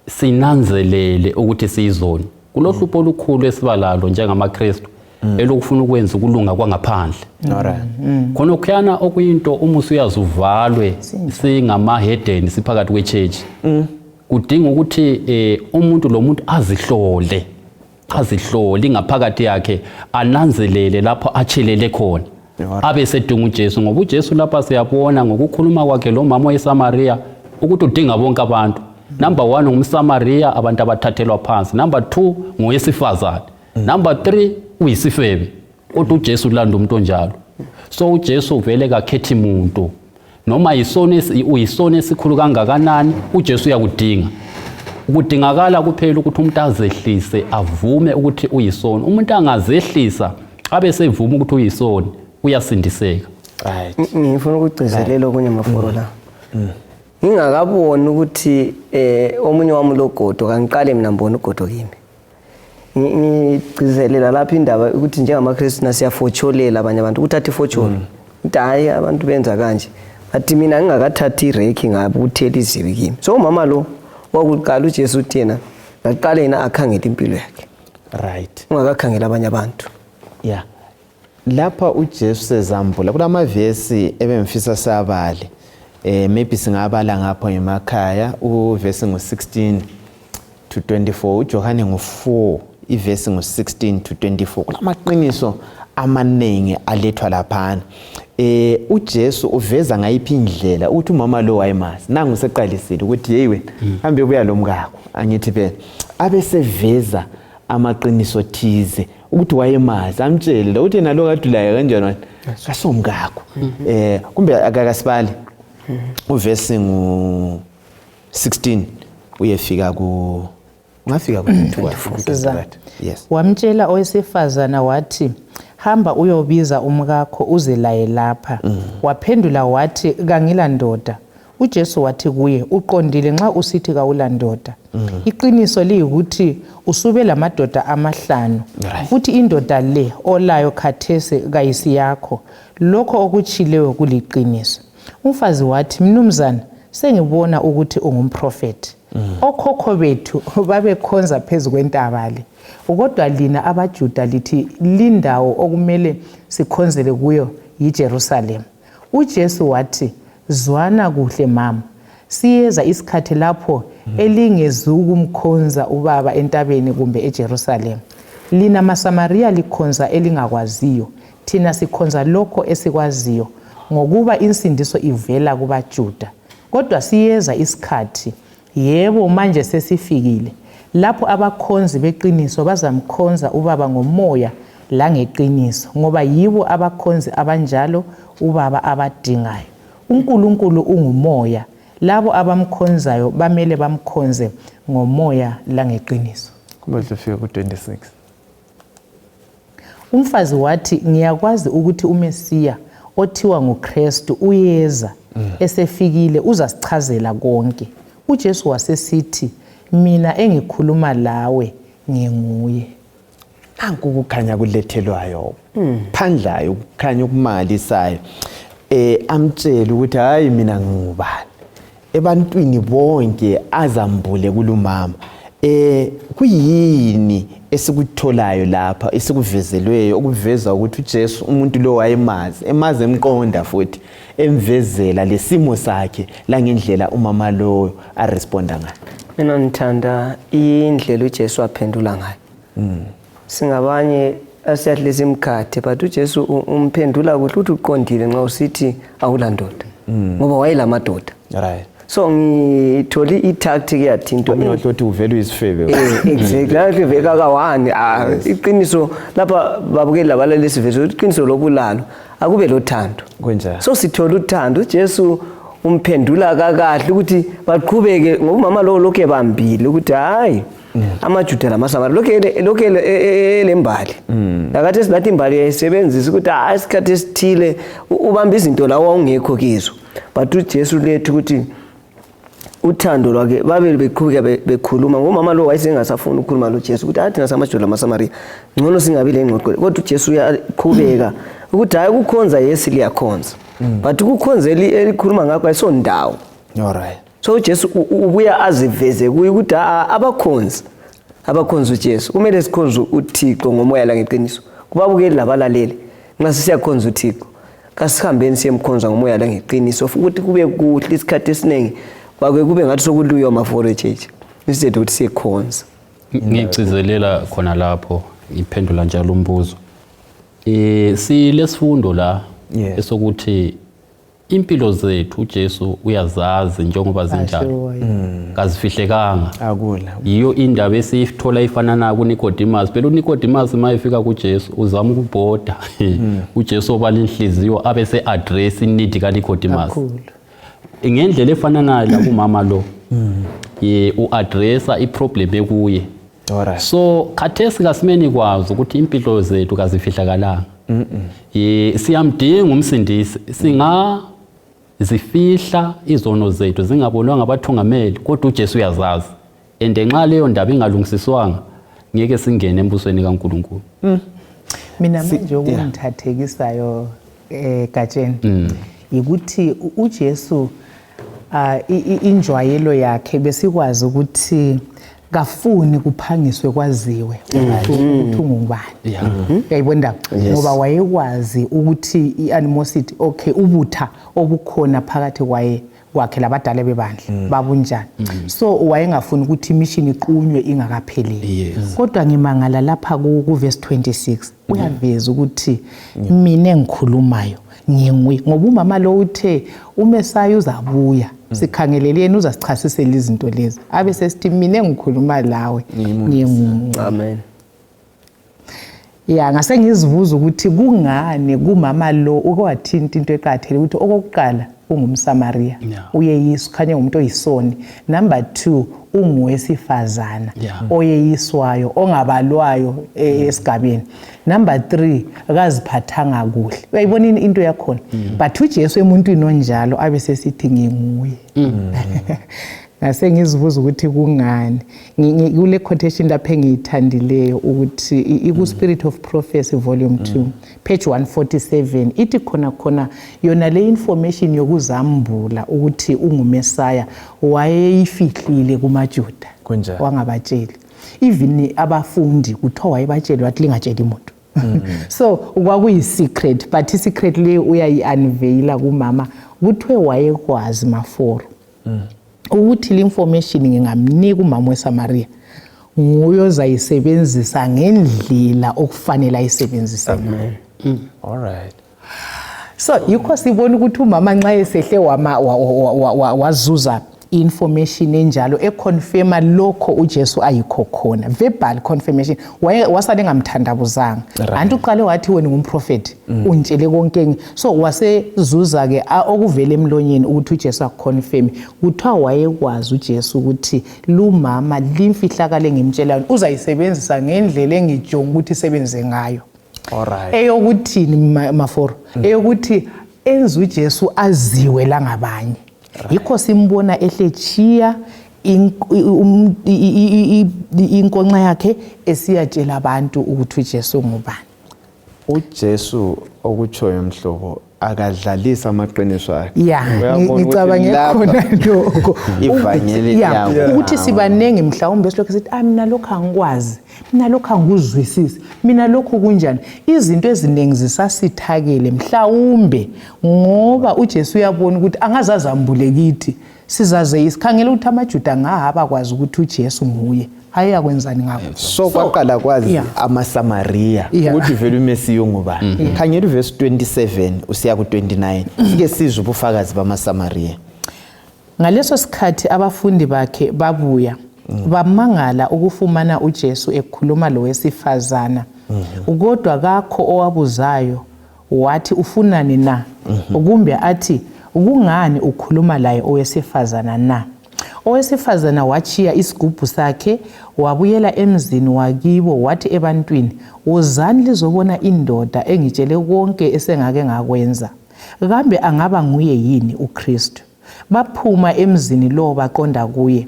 [SPEAKER 2] sinanzelele ukuthi siyizoni. Kulohlupho olukhulu esibalalo njengamaKristu elokufuna ukwenza ukulunga kwangaphandle.
[SPEAKER 1] Alright.
[SPEAKER 2] Khonokhuyana okuyinto umusi uyazuvalwe singamahedeni siphakathi kwe-church. Kudinga ukuthi umuntu lo muntu azihlole, azihlole ngaphakathi yakhe, ananzelele lapho achelele khona, abe sedinga uJesu. Ngoba uJesu lapha siyabona ngokukhuluma kwakhe lo mama weSamaria ukuthi udinga bonke abantu. Number 1 ngumSamaria, abantu abathathelwa phansi. Number 2 ngowesifazane. Number 3 uyisifebe. Kodwa uJesu ulanda umuntu onjalo. So uJesu vele kakhethi muntu. Noma uyisoni esikhulu kangakanani, uJesu uyakudinga. Kudingakala kuphela ukuthi umuntu azehlise, avume ukuthi uyisoni. Umuntu angazehlisa abe sevuma ukuthi uyisoni, uyasindiseka.
[SPEAKER 1] Right.
[SPEAKER 4] Ngifuna ukugcizelela okunye maforo la. Ngingakaboni ukuthi omunye wami logodo, kangiqale mina ngibone ugodo kimi. Ngigcizelela lapha indaba ukuthi njengamaKristu siyafotsholela abanye abantu, ukuthatha ifotsholo. Ukuthi hayi abantu benza kanje. Athi mina ngingakathathi ireki ngabe uthela izibi kimi. So umama lo wakuqala uJesu uthi yena ngaqala yena akhangele impilo yakhe.
[SPEAKER 1] Right.
[SPEAKER 4] Ungakakhangela abanye abantu.
[SPEAKER 1] Yeah. Lapha uJesu sezambula kulamavesi ebengifisa sabale. Maybe singabala ngapho emakhaya uvesi ngu16 to 24, uJohane ngu4 ivesi ngu16 to 24. Kulamaqiniso amaningi alethwa laphana. uJesu uveza ngayiphi indlela ukuthi umama lo wayemazi. Nangu seqalisile ukuthi hey wena hambe ubuya lomkakho, angithi phela abeseveza amaqiniso thize ukuthi wayemazi, amtshele ukuthi yena lo kade ulaye kanjani wena kasomkakho. Kumbe akakasibali uvesi ngu 16 uyefika ku ungafika ku 24. Yes.
[SPEAKER 3] Wamtshela owesifazana wathi, Hamba uyobiza umkakho uze laye lapha. Waphendula wathi, Kangila ndoda. UJesu wathi kuye, Uqondile nxa usithi kawula ndoda. Iqiniso liyikuthi usube lamadoda amahlanu, futhi indoda le olayo khathesi kayisiyakho. Lokho okutshileyo kuliqiniso. Umfazi wathi, Mnumzana, sengibona ukuthi ungumprofethi. Okhokho bethu babekhonza phezu kwentaba le, kodwa lina abaJuda lithi lindawo okumele sikhonzele kuyo yiJerusalema. UJesu wathi, Zwana kuhle mama, siyeza isikhathi lapho elingezukumkhonza uBaba entabeni kumbe eJerusalema. Lina maSamariya likhonza elingakwaziyo, thina sikhonza lokho esikwaziyo, ngokuba insindiso ivela kubaJuda. Kodwa siyeza isikhathi, yebo manje sesifikile, lapho abakhonzi beqiniso bazamkhonza uBaba ngomoya langeqiniso, ngoba yibo abakhonzi abanjalo uBaba abadingayo. UNkulunkulu ungumoya, labo abamkhonzayo bamele bamkhonze ngomoya langeqiniso.
[SPEAKER 1] Kumele ufike ku-26.
[SPEAKER 3] Umfazi wathi, Ngiyakwazi ukuthi uMesiya othiwa nguKristu uyeza, esefikile uzasichazela konke. UJesu wasesithi, Mina engikhuluma lawe nginguye.
[SPEAKER 1] Nanku ukukhanya kulethelwayo phandlayo, ukukhanya okumangalisayo. Amtshele ukuthi hayi mina ngingubani ebantwini bonke, azambule kulumama. Kuyini esikutholayo lapha esikuvezelweyo okuveza ukuthi uJesu umuntu lo wayemazi, emazi emqonda futhi emvezela lesimo sakhe langendlela umama loyo aresponda ngayo?
[SPEAKER 4] Mina ngithanda indlela uJesu aphendula ngayo. Singabanye asiyahle simkhathe, but uJesu umphendula kuhle, uthi uqondile nxa usithi awulandoda, ngoba wayelamadoda. So ngithole i-tactic yathi into
[SPEAKER 1] Omunye wathi uvele uyisifebe.
[SPEAKER 4] Exactly, lapho veka kawani iqiniso lapha babukeli labalaleli sivezwe iqiniso lokulalo akube lothando.
[SPEAKER 1] Kunjalo.
[SPEAKER 4] So sithola uthando, uJesu umphendula kakahle ukuthi baqhubeke, ngoba umama lowo lokhu ebambile ukuthi hayi amaJuda lamaSamari lokhu elembali. Lakathi silathi imbali yayisebenzisa ukuthi hayi isikhathi esithile ubamba izinto lawo wawungekho kizo, but uJesu lethu ukuthi uthando lwakhe babe beqhubeka bekhuluma, ngomama lo wayesengasafuni ukukhuluma loJesu ukuthi athi nasamaJuda lamaSamariya ngcono singabi le ngxoxo, kodwa uJesu uyaqhubeka ukuthi hayi ukukhonza yesi liyakhonza, but ukukhonza elikhuluma ngakho ayisondawo. So uJesu ubuya aziveze kuye ukuthi abakhonzi abakhonza uJesu kumele sikhonze uThixo ngomoya langeqiniso. Kubabukeli labalaleli, nxa sisiyakhonza uThixo kasihambeni siyemkhonza ngomoya langeqiniso, ukuthi kube kuhle. Isikhathi esiningi kwake kube ngathi sokuluywa amaforo echechi instead ukuthi siyekhonza.
[SPEAKER 2] Ngigcizelela khona lapho, ngiphendula njalo umbuzo. Silesifundo la esokuthi impilo zethu uJesu uyazazi njengoba zinjalo, kazifihlekanga.
[SPEAKER 1] Akula.
[SPEAKER 2] Yiyo indaba esiyithola ifanana kuNicodemus. Phela uNicodemus uma efika kuJesu uzama ukubhoda, uJesu obala inhliziyo abe se-address i-need kaNicodemus.
[SPEAKER 3] Kakhulu.
[SPEAKER 2] Ngendlela efananayo lakumama lo, ye u-addressa i-problem ekuye. So khathesi kasimeni kwazi ukuthi impilo zethu kazifihlakalanga. Ye siyamdinga umsindisi, singazifihla izono zethu zingabonwa ngabathungameli, kodwa uJesu uyazazi. And nxa leyo ndaba ingalungisiswanga ngeke singene embusweni kaNkulunkulu.
[SPEAKER 3] Mina manje okungithathekisayo Gatsheni yikuthi uJesu injwayelo yakhe besikwazi ukuthi kafuni kuphangiswe kwaziwe ukuthi ungubani. Uyayibona indaba? Ngoba wayekwazi ukuthi i-animosity, okay, ubutha obukhona phakathi kwaye kwakhe labadala bebandla babunjani. So wayengafuni ukuthi imission iqunywe ingakapheleli. Kodwa ngimangala lapha ku verse 26 uyaveza ukuthi mina engikhulumayo nginguye, ngoba umama lo uthe uMesaya uzabuya, sikhangelele yena uzasichasisela izinto lezi, abe sesithi mina engikhuluma lawe nginguye.
[SPEAKER 4] Amen.
[SPEAKER 3] Ya, ngase ngizibuza ukuthi kungani kumama lo uke wathinta into eqakathekile ukuthi okokuqala ungumSamariya, uyeyiswa, khanye ngumuntu oyisoni. Number 2, ungowesifazana oyeyiswayo, ongabalwayo esigabeni. Number 3, akaziphathanga kuhle. Uyayibona into yakhona. But uJesu emuntwini onjalo abe sesithi nginguye. Ngase ngizibuza ukuthi kungani. Kule quotation lapha engiyithandileyo ukuthi iku Spirit of Prophecy volume 2 page 147 ithi khona khona yona le information yokuzambula ukuthi unguMesaya wayeyifihlile kumaJuda, wangabatsheli. Even abafundi kuthiwa wayebatsheli wathi lingatsheli umuntu. So kwakuyi secret, but i secret le uyayi-unveila kumama. Kuthiwe wayekwazi maforo ukuthi le information ngingamnika umama weSamaria, nguye ozayisebenzisa ngendlela okufanele ayisebenzise ngayo.
[SPEAKER 1] All right.
[SPEAKER 3] So yikho sibona ukuthi umama nxa esehle wazuza information enjalo econfirma lokho uJesu ayikho khona, verbal confirmation, wasale engamthandabuzanga. Anti uqale wathi wena ungumprofeti, ungitshele konke. So wasezuza ke okuvela emlonyeni ukuthi uJesu akuconfirm. Kuthiwa wayekwazi uJesu ukuthi lumama limfihlakale ngimtshela uzayisebenzisa ngendlela engijonga ukuthi isebenze ngayo.
[SPEAKER 1] All right.
[SPEAKER 3] Eyokuthini maforo? Eyokuthi enze uJesu aziwe langabanye. Yikho simbona ehle chiya inkonxa yakhe esiyatshela abantu ukuthi uJesu ngubani.
[SPEAKER 1] uJesu okutshoyo mhlobo akadlalisa amaqiniso akhe.
[SPEAKER 3] Ngicabange khona lokho.
[SPEAKER 1] Ivangeli
[SPEAKER 3] yakho. Ukuthi sibaningi mhlawumbe silokhu sithi mina lokhu angikwazi, mina lokhu angikuzwisisi, mina lokhu kunjani. Izinto eziningi zisasithakele mhlawumbe ngoba uJesu uyabona ukuthi angazazambule kithi. Sizaze isikhangela ukuthi amaJuda ngahaba kwazi ukuthi uJesu nguye. Ayeyakwenzani ngakho?
[SPEAKER 1] So kwaqala kwazi amaSamaria ukuthi vele uMesiya ungubani. Khangela uverse 27 usiya ku-29, sike sizwe ubufakazi bamaSamaria.
[SPEAKER 3] Ngaleso sikhathi abafundi bakhe babuya, bamangala ukufumana uJesu ekhuluma lowesifazana. Kodwa kakho owabuzayo wathi ufunani na? Kumbe athi kungani ukhuluma laye owesifazana na? Owesifazana watshiya isigubhu sakhe wabuyela emzini wakibo, wathi ebantwini, wozani lizobona indoda engitshele konke esengake ngakwenza. Kambe angaba nguye yini uKristu? Baphuma emzini lowo baqonda kuye.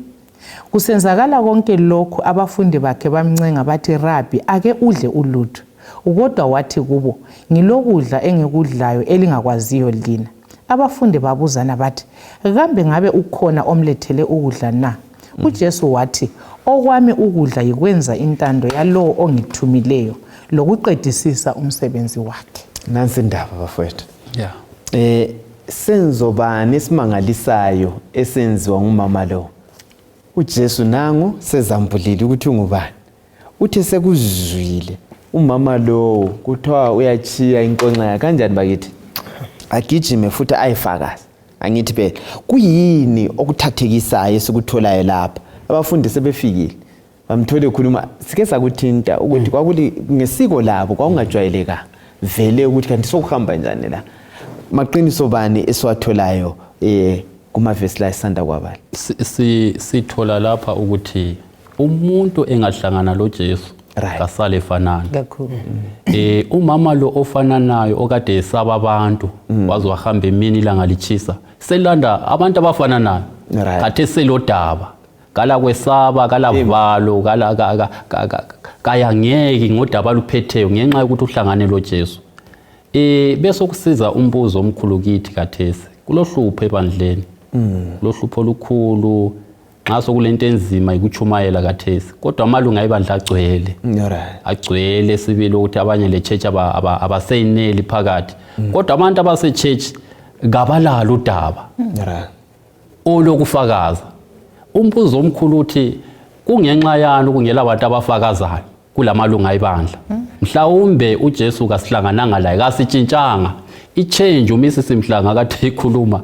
[SPEAKER 3] Kusenzakala konke lokhu, abafundi bakhe bamncenga bathi, Rabi, ake udle ulutho. Kodwa wathi kubo, ngilokudla engikudlayo elingakwaziyo lina. Abafundi babuzana bathi, kambe ngabe ukhona omlethele ukudla na? uJesu wathi, okwami ukudla yikwenza intando yalowo ongithumileyo lokuqedisisa umsebenzi wakhe.
[SPEAKER 1] Nansi indaba bafowethu. Senzo bani esimangalisayo esenziwa ngumama lo? uJesu nangu sezambulile ukuthi ungubani. Uthe sekuzwile umama lowo kuthiwa uyachiya inkonxa yakhe kanjani bakithi? Agijime futhi ayifakaze. Angithi phela kuyini okuthathekisayo esikutholayo lapha? Abafundi sebefikile bamthole khuluma, sike sakuthinta ukuthi kwakuli ngesiko labo kwakungajwayelekanga vele ukuthi kanti sokuhamba njani la. Maqiniso bani esiwatholayo kumavesi la esanda kwabala?
[SPEAKER 2] Sithola lapha ukuthi umuntu engahlangana loJesu kasale fanana.
[SPEAKER 3] Kakhulu.
[SPEAKER 2] Umama lo ofananayo okade esaba abantu waze wahamba emini ilanga litshisa, selanda abantu abafananayo. Khathe selodaba kala kwesaba kala valo kala kayangeki ngodaba luphetheyo ngenxa yokuthi uhlangane loJesu. Bese kusiza umbuzo omkhulu kithi khathesi, kulohlupho ebandleni. Kulohlupho olukhulu nxa sokulento enzima ikutshumayela khathesi, kodwa amalunga ebandla agcwele. Agcwele sibili ukuthi abanye le church abaseyineli phakathi. Kodwa abantu abase church kabalalo udaba olokufakaza. Umbuzo omkhulu uthi kungenxa yani kungela abantu abafakazayo kulamalunga ebandla? Mhlawumbe uJesu kasihlangananga laye, kasitshintshanga. I-change uMrs Mhlanga kade ikhuluma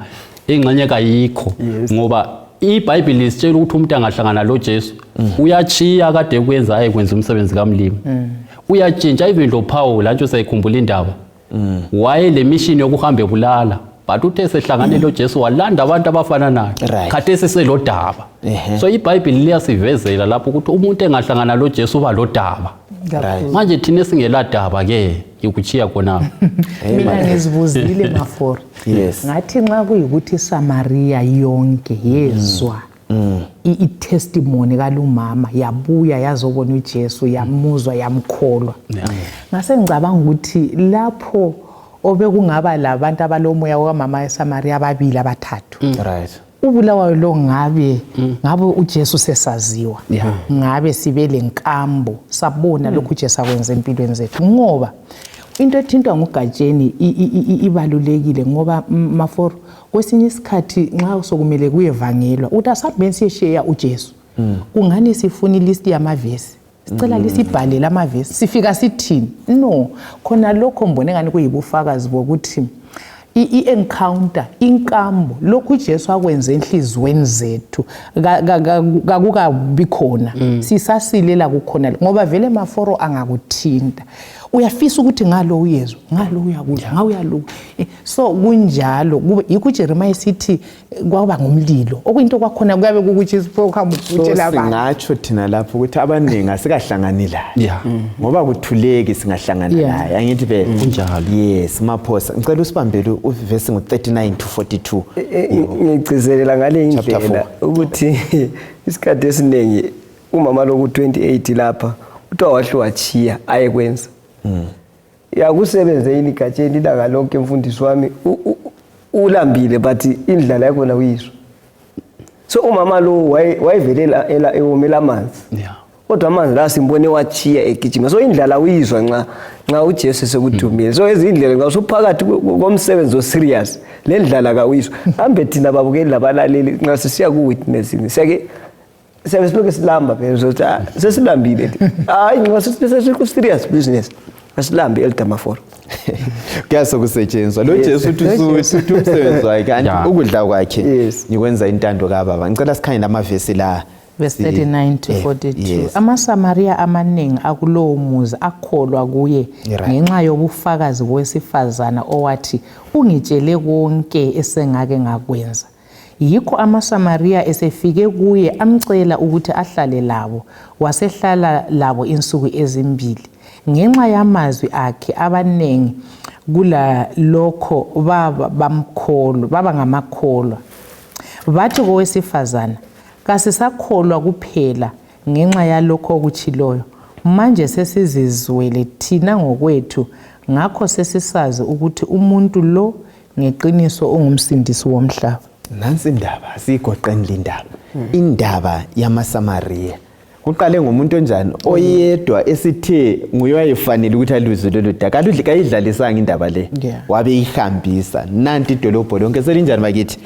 [SPEAKER 2] ingxenye kayikho, ngoba iBhayibheli lisitshela ukuthi umuntu angahlangana loJesu uyachiya kade kwenza ayekwenza umsebenzi kamlimi. Uyatshintsha even lo Paul antsho sayikhumbula indaba. Waye le mission yokuhamba ebulala but uthe sehlangane lo Jesu walanda abantu abafana naye. Khathesi selodaba. So iBhayibheli liyasivezela lapho ukuthi umuntu engahlangana lo Jesu uba lodaba. Manje thina esingeladaba ke ikuchiya khona.
[SPEAKER 3] Mina ngizibuzile Maforo.
[SPEAKER 1] Yes.
[SPEAKER 3] Ngathi nxa kuyikuthi Samaria yonke yezwa i-testimony kalumama yabuya yazobona uJesu yamuzwa yamkholwa. Ngase ngicabanga ukuthi lapho obekungaba labantu abalomoya kamama eSamaria ababili abathathu.
[SPEAKER 1] Right.
[SPEAKER 3] Ubulawayo lo ngabe uJesu sesaziwa. Ngabe sibe lenkambo sabona lokhu uJesu akwenza empilweni zethu, ngoba into ethintwa nguGatsheni ibalulekile, ngoba Maforo kwesinye isikhathi nxa sokumele kuyevangelwa uthi asihambeni siyesheya uJesu. Kungani sifuna ilist yamavesi? Sicela lisibhalele amavesi, sifika sithini? No, khona lokho mbone ngani kuyibufakazi bokuthi i-encounter, inkambo, lokhu uJesu akwenze enhliziyweni zethu kakukabi khona. Sisasilela kukhona, ngoba vele Maforo angakuthinta uyafisa ukuthi ngalo uyezwa, ngalo uyakudla, ngawe uyaluka. So kunjalo, yikho uJeremiah sithi kwaba ngumlilo, okuyinto kwakhona kuyabe kukuthi isiprogram utshela abantu.
[SPEAKER 1] Singatsho thina lapho ukuthi abaningi asikahlangani laye. Ngoba kuthuleki singahlangana laye. Angithi be
[SPEAKER 2] kunjalo.
[SPEAKER 1] Yes, Maphosa. Ngicela usibambele uvesi ngo 39 to 42.
[SPEAKER 4] Ngigcizelela ngale indlela ukuthi isikhathi esiningi umama lo ku 28 lapha uthiwa wahle wachiya ayekwenza. Yakusebenze yini Gatsheni ilanga lonke mfundisi wami, ulambile but indlala yakhona uyizwa. So umama lo wayevelela ewomela amanzi. Kodwa amanzi la simbone wachiya egijima. So indlala uyizwa nxa uJesu sekuthumile. So ezindlela nxa usuphakathi komsebenzi o serious le ndlala kawuyizwa. Kambe thina babukeli labalaleli nxa sisiya ku witnessing siyake siyabe silokhu silamba phela sokuthi sesilambile. Hayi nxa sesiku serious business asilambi Elder Maforo.
[SPEAKER 1] Kuyasokusetshenziswa lo Jesu uthi uthi umsebenzi wakhe kanti ukudla kwakhe ngikwenza intando kaBaba. Ngicela sikhangele amavesi la.
[SPEAKER 3] Verse 39 to 42. AmaSamaria amaningi akulowo muzi akholwa kuye ngenxa yobufakazi bowesifazana owathi ungitshele konke esengake ngakwenza. Yikho amaSamaria esefike kuye amcela ukuthi ahlale labo, wasehlala labo insuku ezimbili. Ngenxa yamazwi akhe abaningi kulalokho baba ngamakholwa. Bathi kowesifazana, kasisakholwa kuphela ngenxa yalokho okutshiloyo, manje sesizizwele thina ngokwethu, ngakho sesisazi ukuthi umuntu lo ngeqiniso ungumsindisi womhlaba.
[SPEAKER 1] Nansi indaba, siyigoqeni le ndaba. Indaba yamaSamaria. Kuqale ngomuntu onjani oyedwa esithe nguye wayefanele ukuthi aluzwe lolu daba. Kaludli kayidlalisanga indaba le. Wabe ihambisa. Nanti idolobho lonke selinjani bakithi?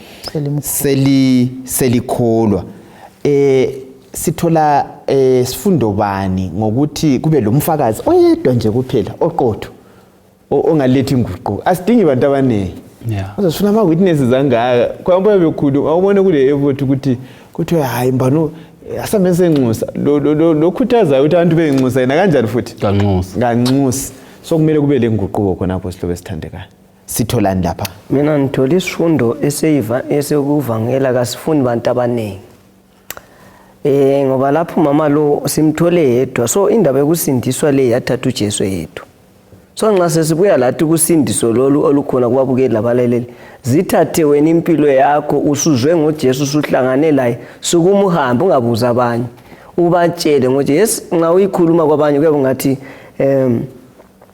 [SPEAKER 1] Selikholwa. Sithola sifundo bani ngokuthi kube lomfakazi oyedwa nje kuphela oqotho ongalethi inguquko. Asidingi abantu abaningi. Uzosifuna ama witnesses angaka. Kwamboya bekhulu awubone kule effort ukuthi kuthiwe hayi mbano asambe senxusa lo khuthaza ukuthi abantu benxusa yena kanjani futhi
[SPEAKER 2] kanxusa
[SPEAKER 1] kanxusa. So kumele kube lenguquko khonapho sihlobo esithandekayo. Sitholani lapha?
[SPEAKER 4] Mina ngithola isifundo esekuvangela kasifuni bantu abaningi. Ngoba lapho mama lo simthole yedwa. So indaba yokusindiswa le yathatha uJesu yedwa. So nxa sesibuya lathi kusindiso lolu olukhona kubabukeli labalaleli, zithathe wena impilo yakho usuzwe ngoJesu usuhlangane laye, sukuma uhambe ungabuza abanye, ubatshele ngoJesu. Yes, nxa uyikhuluma kwabanye kuyabe ungathi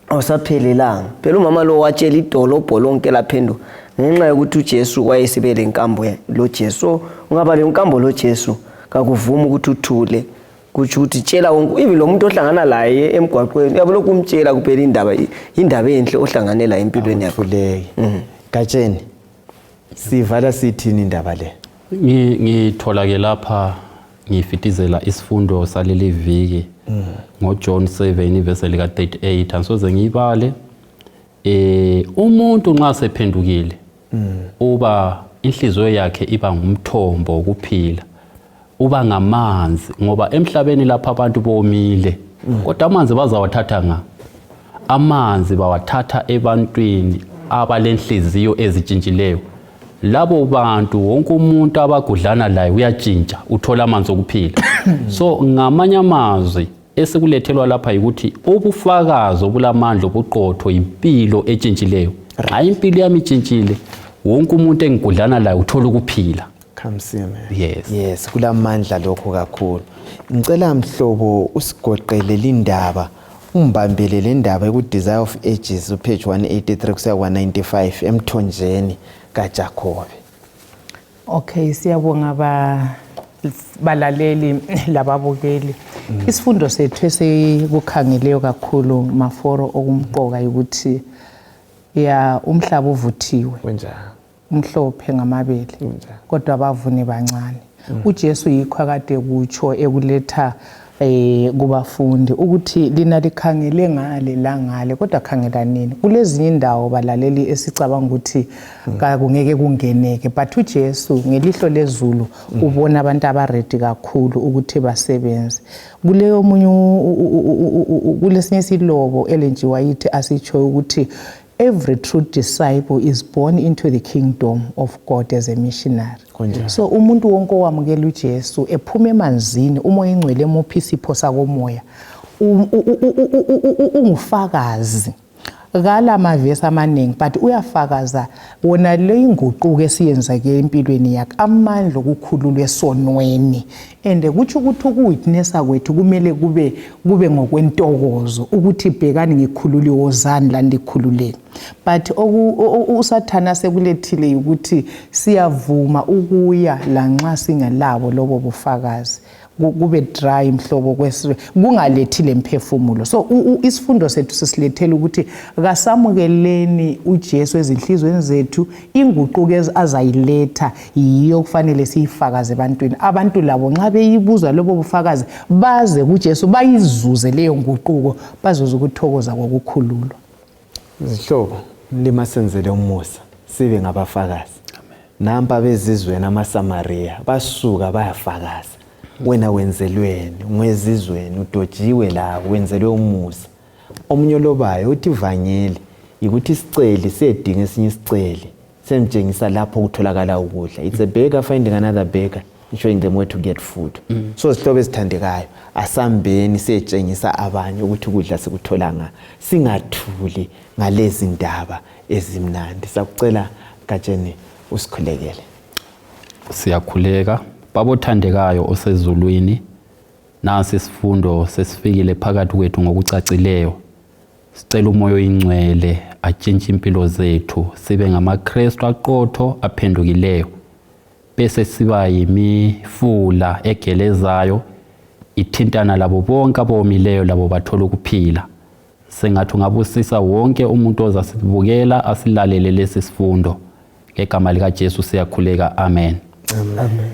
[SPEAKER 4] awusaphelelanga. Phela umama lo watshela idolobho lonke laphenduka ngenxa yokuthi uJesu wayesibele inkambo loJesu. So ungaba le nkambo loJesu kakuvumi ukuthi uthule, kutsho ukuthi tshela wonke, even lo muntu ohlangana laye emgwaqweni uyabe lokhu umtshela kuphela indaba enhle ohlangane laye empilweni yakho.
[SPEAKER 1] Awuthuleki. Gatsheni, sivala sithini indaba le?
[SPEAKER 2] Ngithola ke lapha ngifitizela isifundo saleli viki ngoJohn 7 verse lika 38, angisoze ngiyibale. Umuntu nxa sephendukile uba inhliziyo yakhe iba ngumthombo wokuphila, uba ngamanzi, ngoba emhlabeni lapha abantu bomile. Kodwa amanzi bazawathatha nga? Amanzi bawathatha ebantwini abalenhliziyo ezitshintshileyo. Labo bantu wonke umuntu abagudlana laye uyatshintsha, uthola amanzi okuphila. So ngamanye amazwi esikulethelwa lapha yikuthi ubufakazi obulamandla obuqotho yimpilo etshintshileyo. Hayi, impilo yami itshintshile, wonke umuntu engigudlana laye uthola ukuphila.
[SPEAKER 1] Come see me.
[SPEAKER 2] Yes.
[SPEAKER 1] Yes, kulamandla lokho kakhulu. Ngicela mhlobo usigoqele lindaba, umbambele le ndaba eku-Desire of Ages upage 183 kusiya 195 emthonjeni kaJakobe.
[SPEAKER 3] Okay, siyabonga balaleli lababukeli. Isifundo sethu esikukhangeleyo kakhulu maforo okumqoka ukuthi ya umhlaba uvuthiwe.
[SPEAKER 1] Kunjalo.
[SPEAKER 3] Umhlophe ngamabele.
[SPEAKER 1] Kunjalo.
[SPEAKER 3] Kodwa abavuni bancane. uJesu yikho akade kutsho ekuletha kubafundi ukuthi lina likhangele ngale la ngale, kodwa khangelanini kulezinye indawo balaleli esicabanga ukuthi kungeke kungeneke, but uJesu ngelihlo lezulu ubona abantu abaready kakhulu ukuthi basebenze kuleyo munye. Kulesinye isilobo Ellen G. White asitsho ukuthi every true disciple is born into the kingdom of God as a missionary.
[SPEAKER 1] Kunjalo.
[SPEAKER 3] So umuntu wonke owamukela uJesu ephuma emanzini, umoya ingcwele emuphi isipho sakomoya, ungufakazi kala mavesi amaningi, but uyafakaza wona le inguquko esiyenzake empilweni yakhe, amandla okukhululwa esonweni. And kutsho ukuthi ukuwitnessa kwethu kumele kube ngokwentokozo ukuthi bhekani, ngikhululiwe, wozani la ndikhululeke. But usathana sekulethile ukuthi siyavuma ukuya lanxa singelabo lobo bufakazi, kube dry mhlobo kwesiwe, kungalethi lemphefumulo. So isifundo sethu sisilethela ukuthi kasamukeleni uJesu ezinhlizweni zethu. Inguquko azayiletha yiyo kufanele siyifakaze ebantwini. Abantu labo nxa beyibuza lobo bufakazi, baze kuJesu bayizuze leyo nguquko, bazuze ukuthokoza kokukhululwa.
[SPEAKER 1] Zihlobo, mlima senzele umusa sibe ngabafakazi. Nampa bezizweni amaSamariya basuka bayafakaza. Wena wenzelweni? Ngwezizweni udojiwe la, wenzelwe umusa. Omunye olobayo uthi ivangeli yikuthi isiceli siyedinga esinye isiceli, semtshengisa lapho kutholakala ukudla. It's a beggar finding another beggar, showing them where to get food. So zihlobo ezithandekayo, asambeni siyetshengisa abanye ukuthi ukudla sikuthola nga, singathuli ngalezi ndaba ezimnandi. Sakucela Gatsheni usikhulekele.
[SPEAKER 2] Siyakhuleka. Baba othandekayo osezulwini, nasi isifundo sesifikile phakathi kwethu ngokucacileyo. Sicela umoya oyingcwele atshintshe impilo zethu, sibe ngamaKristu aqotho aphendukileyo, bese siba yimifula egelezayo ithintana labo bonke abomileyo, labo bathola ukuphila. Sengathi ungabusisa wonke umuntu ozasibukela asilalele lesi sifundo. Ngegama likaJesu siyakhuleka, amen.
[SPEAKER 4] Amen.
[SPEAKER 3] Amen.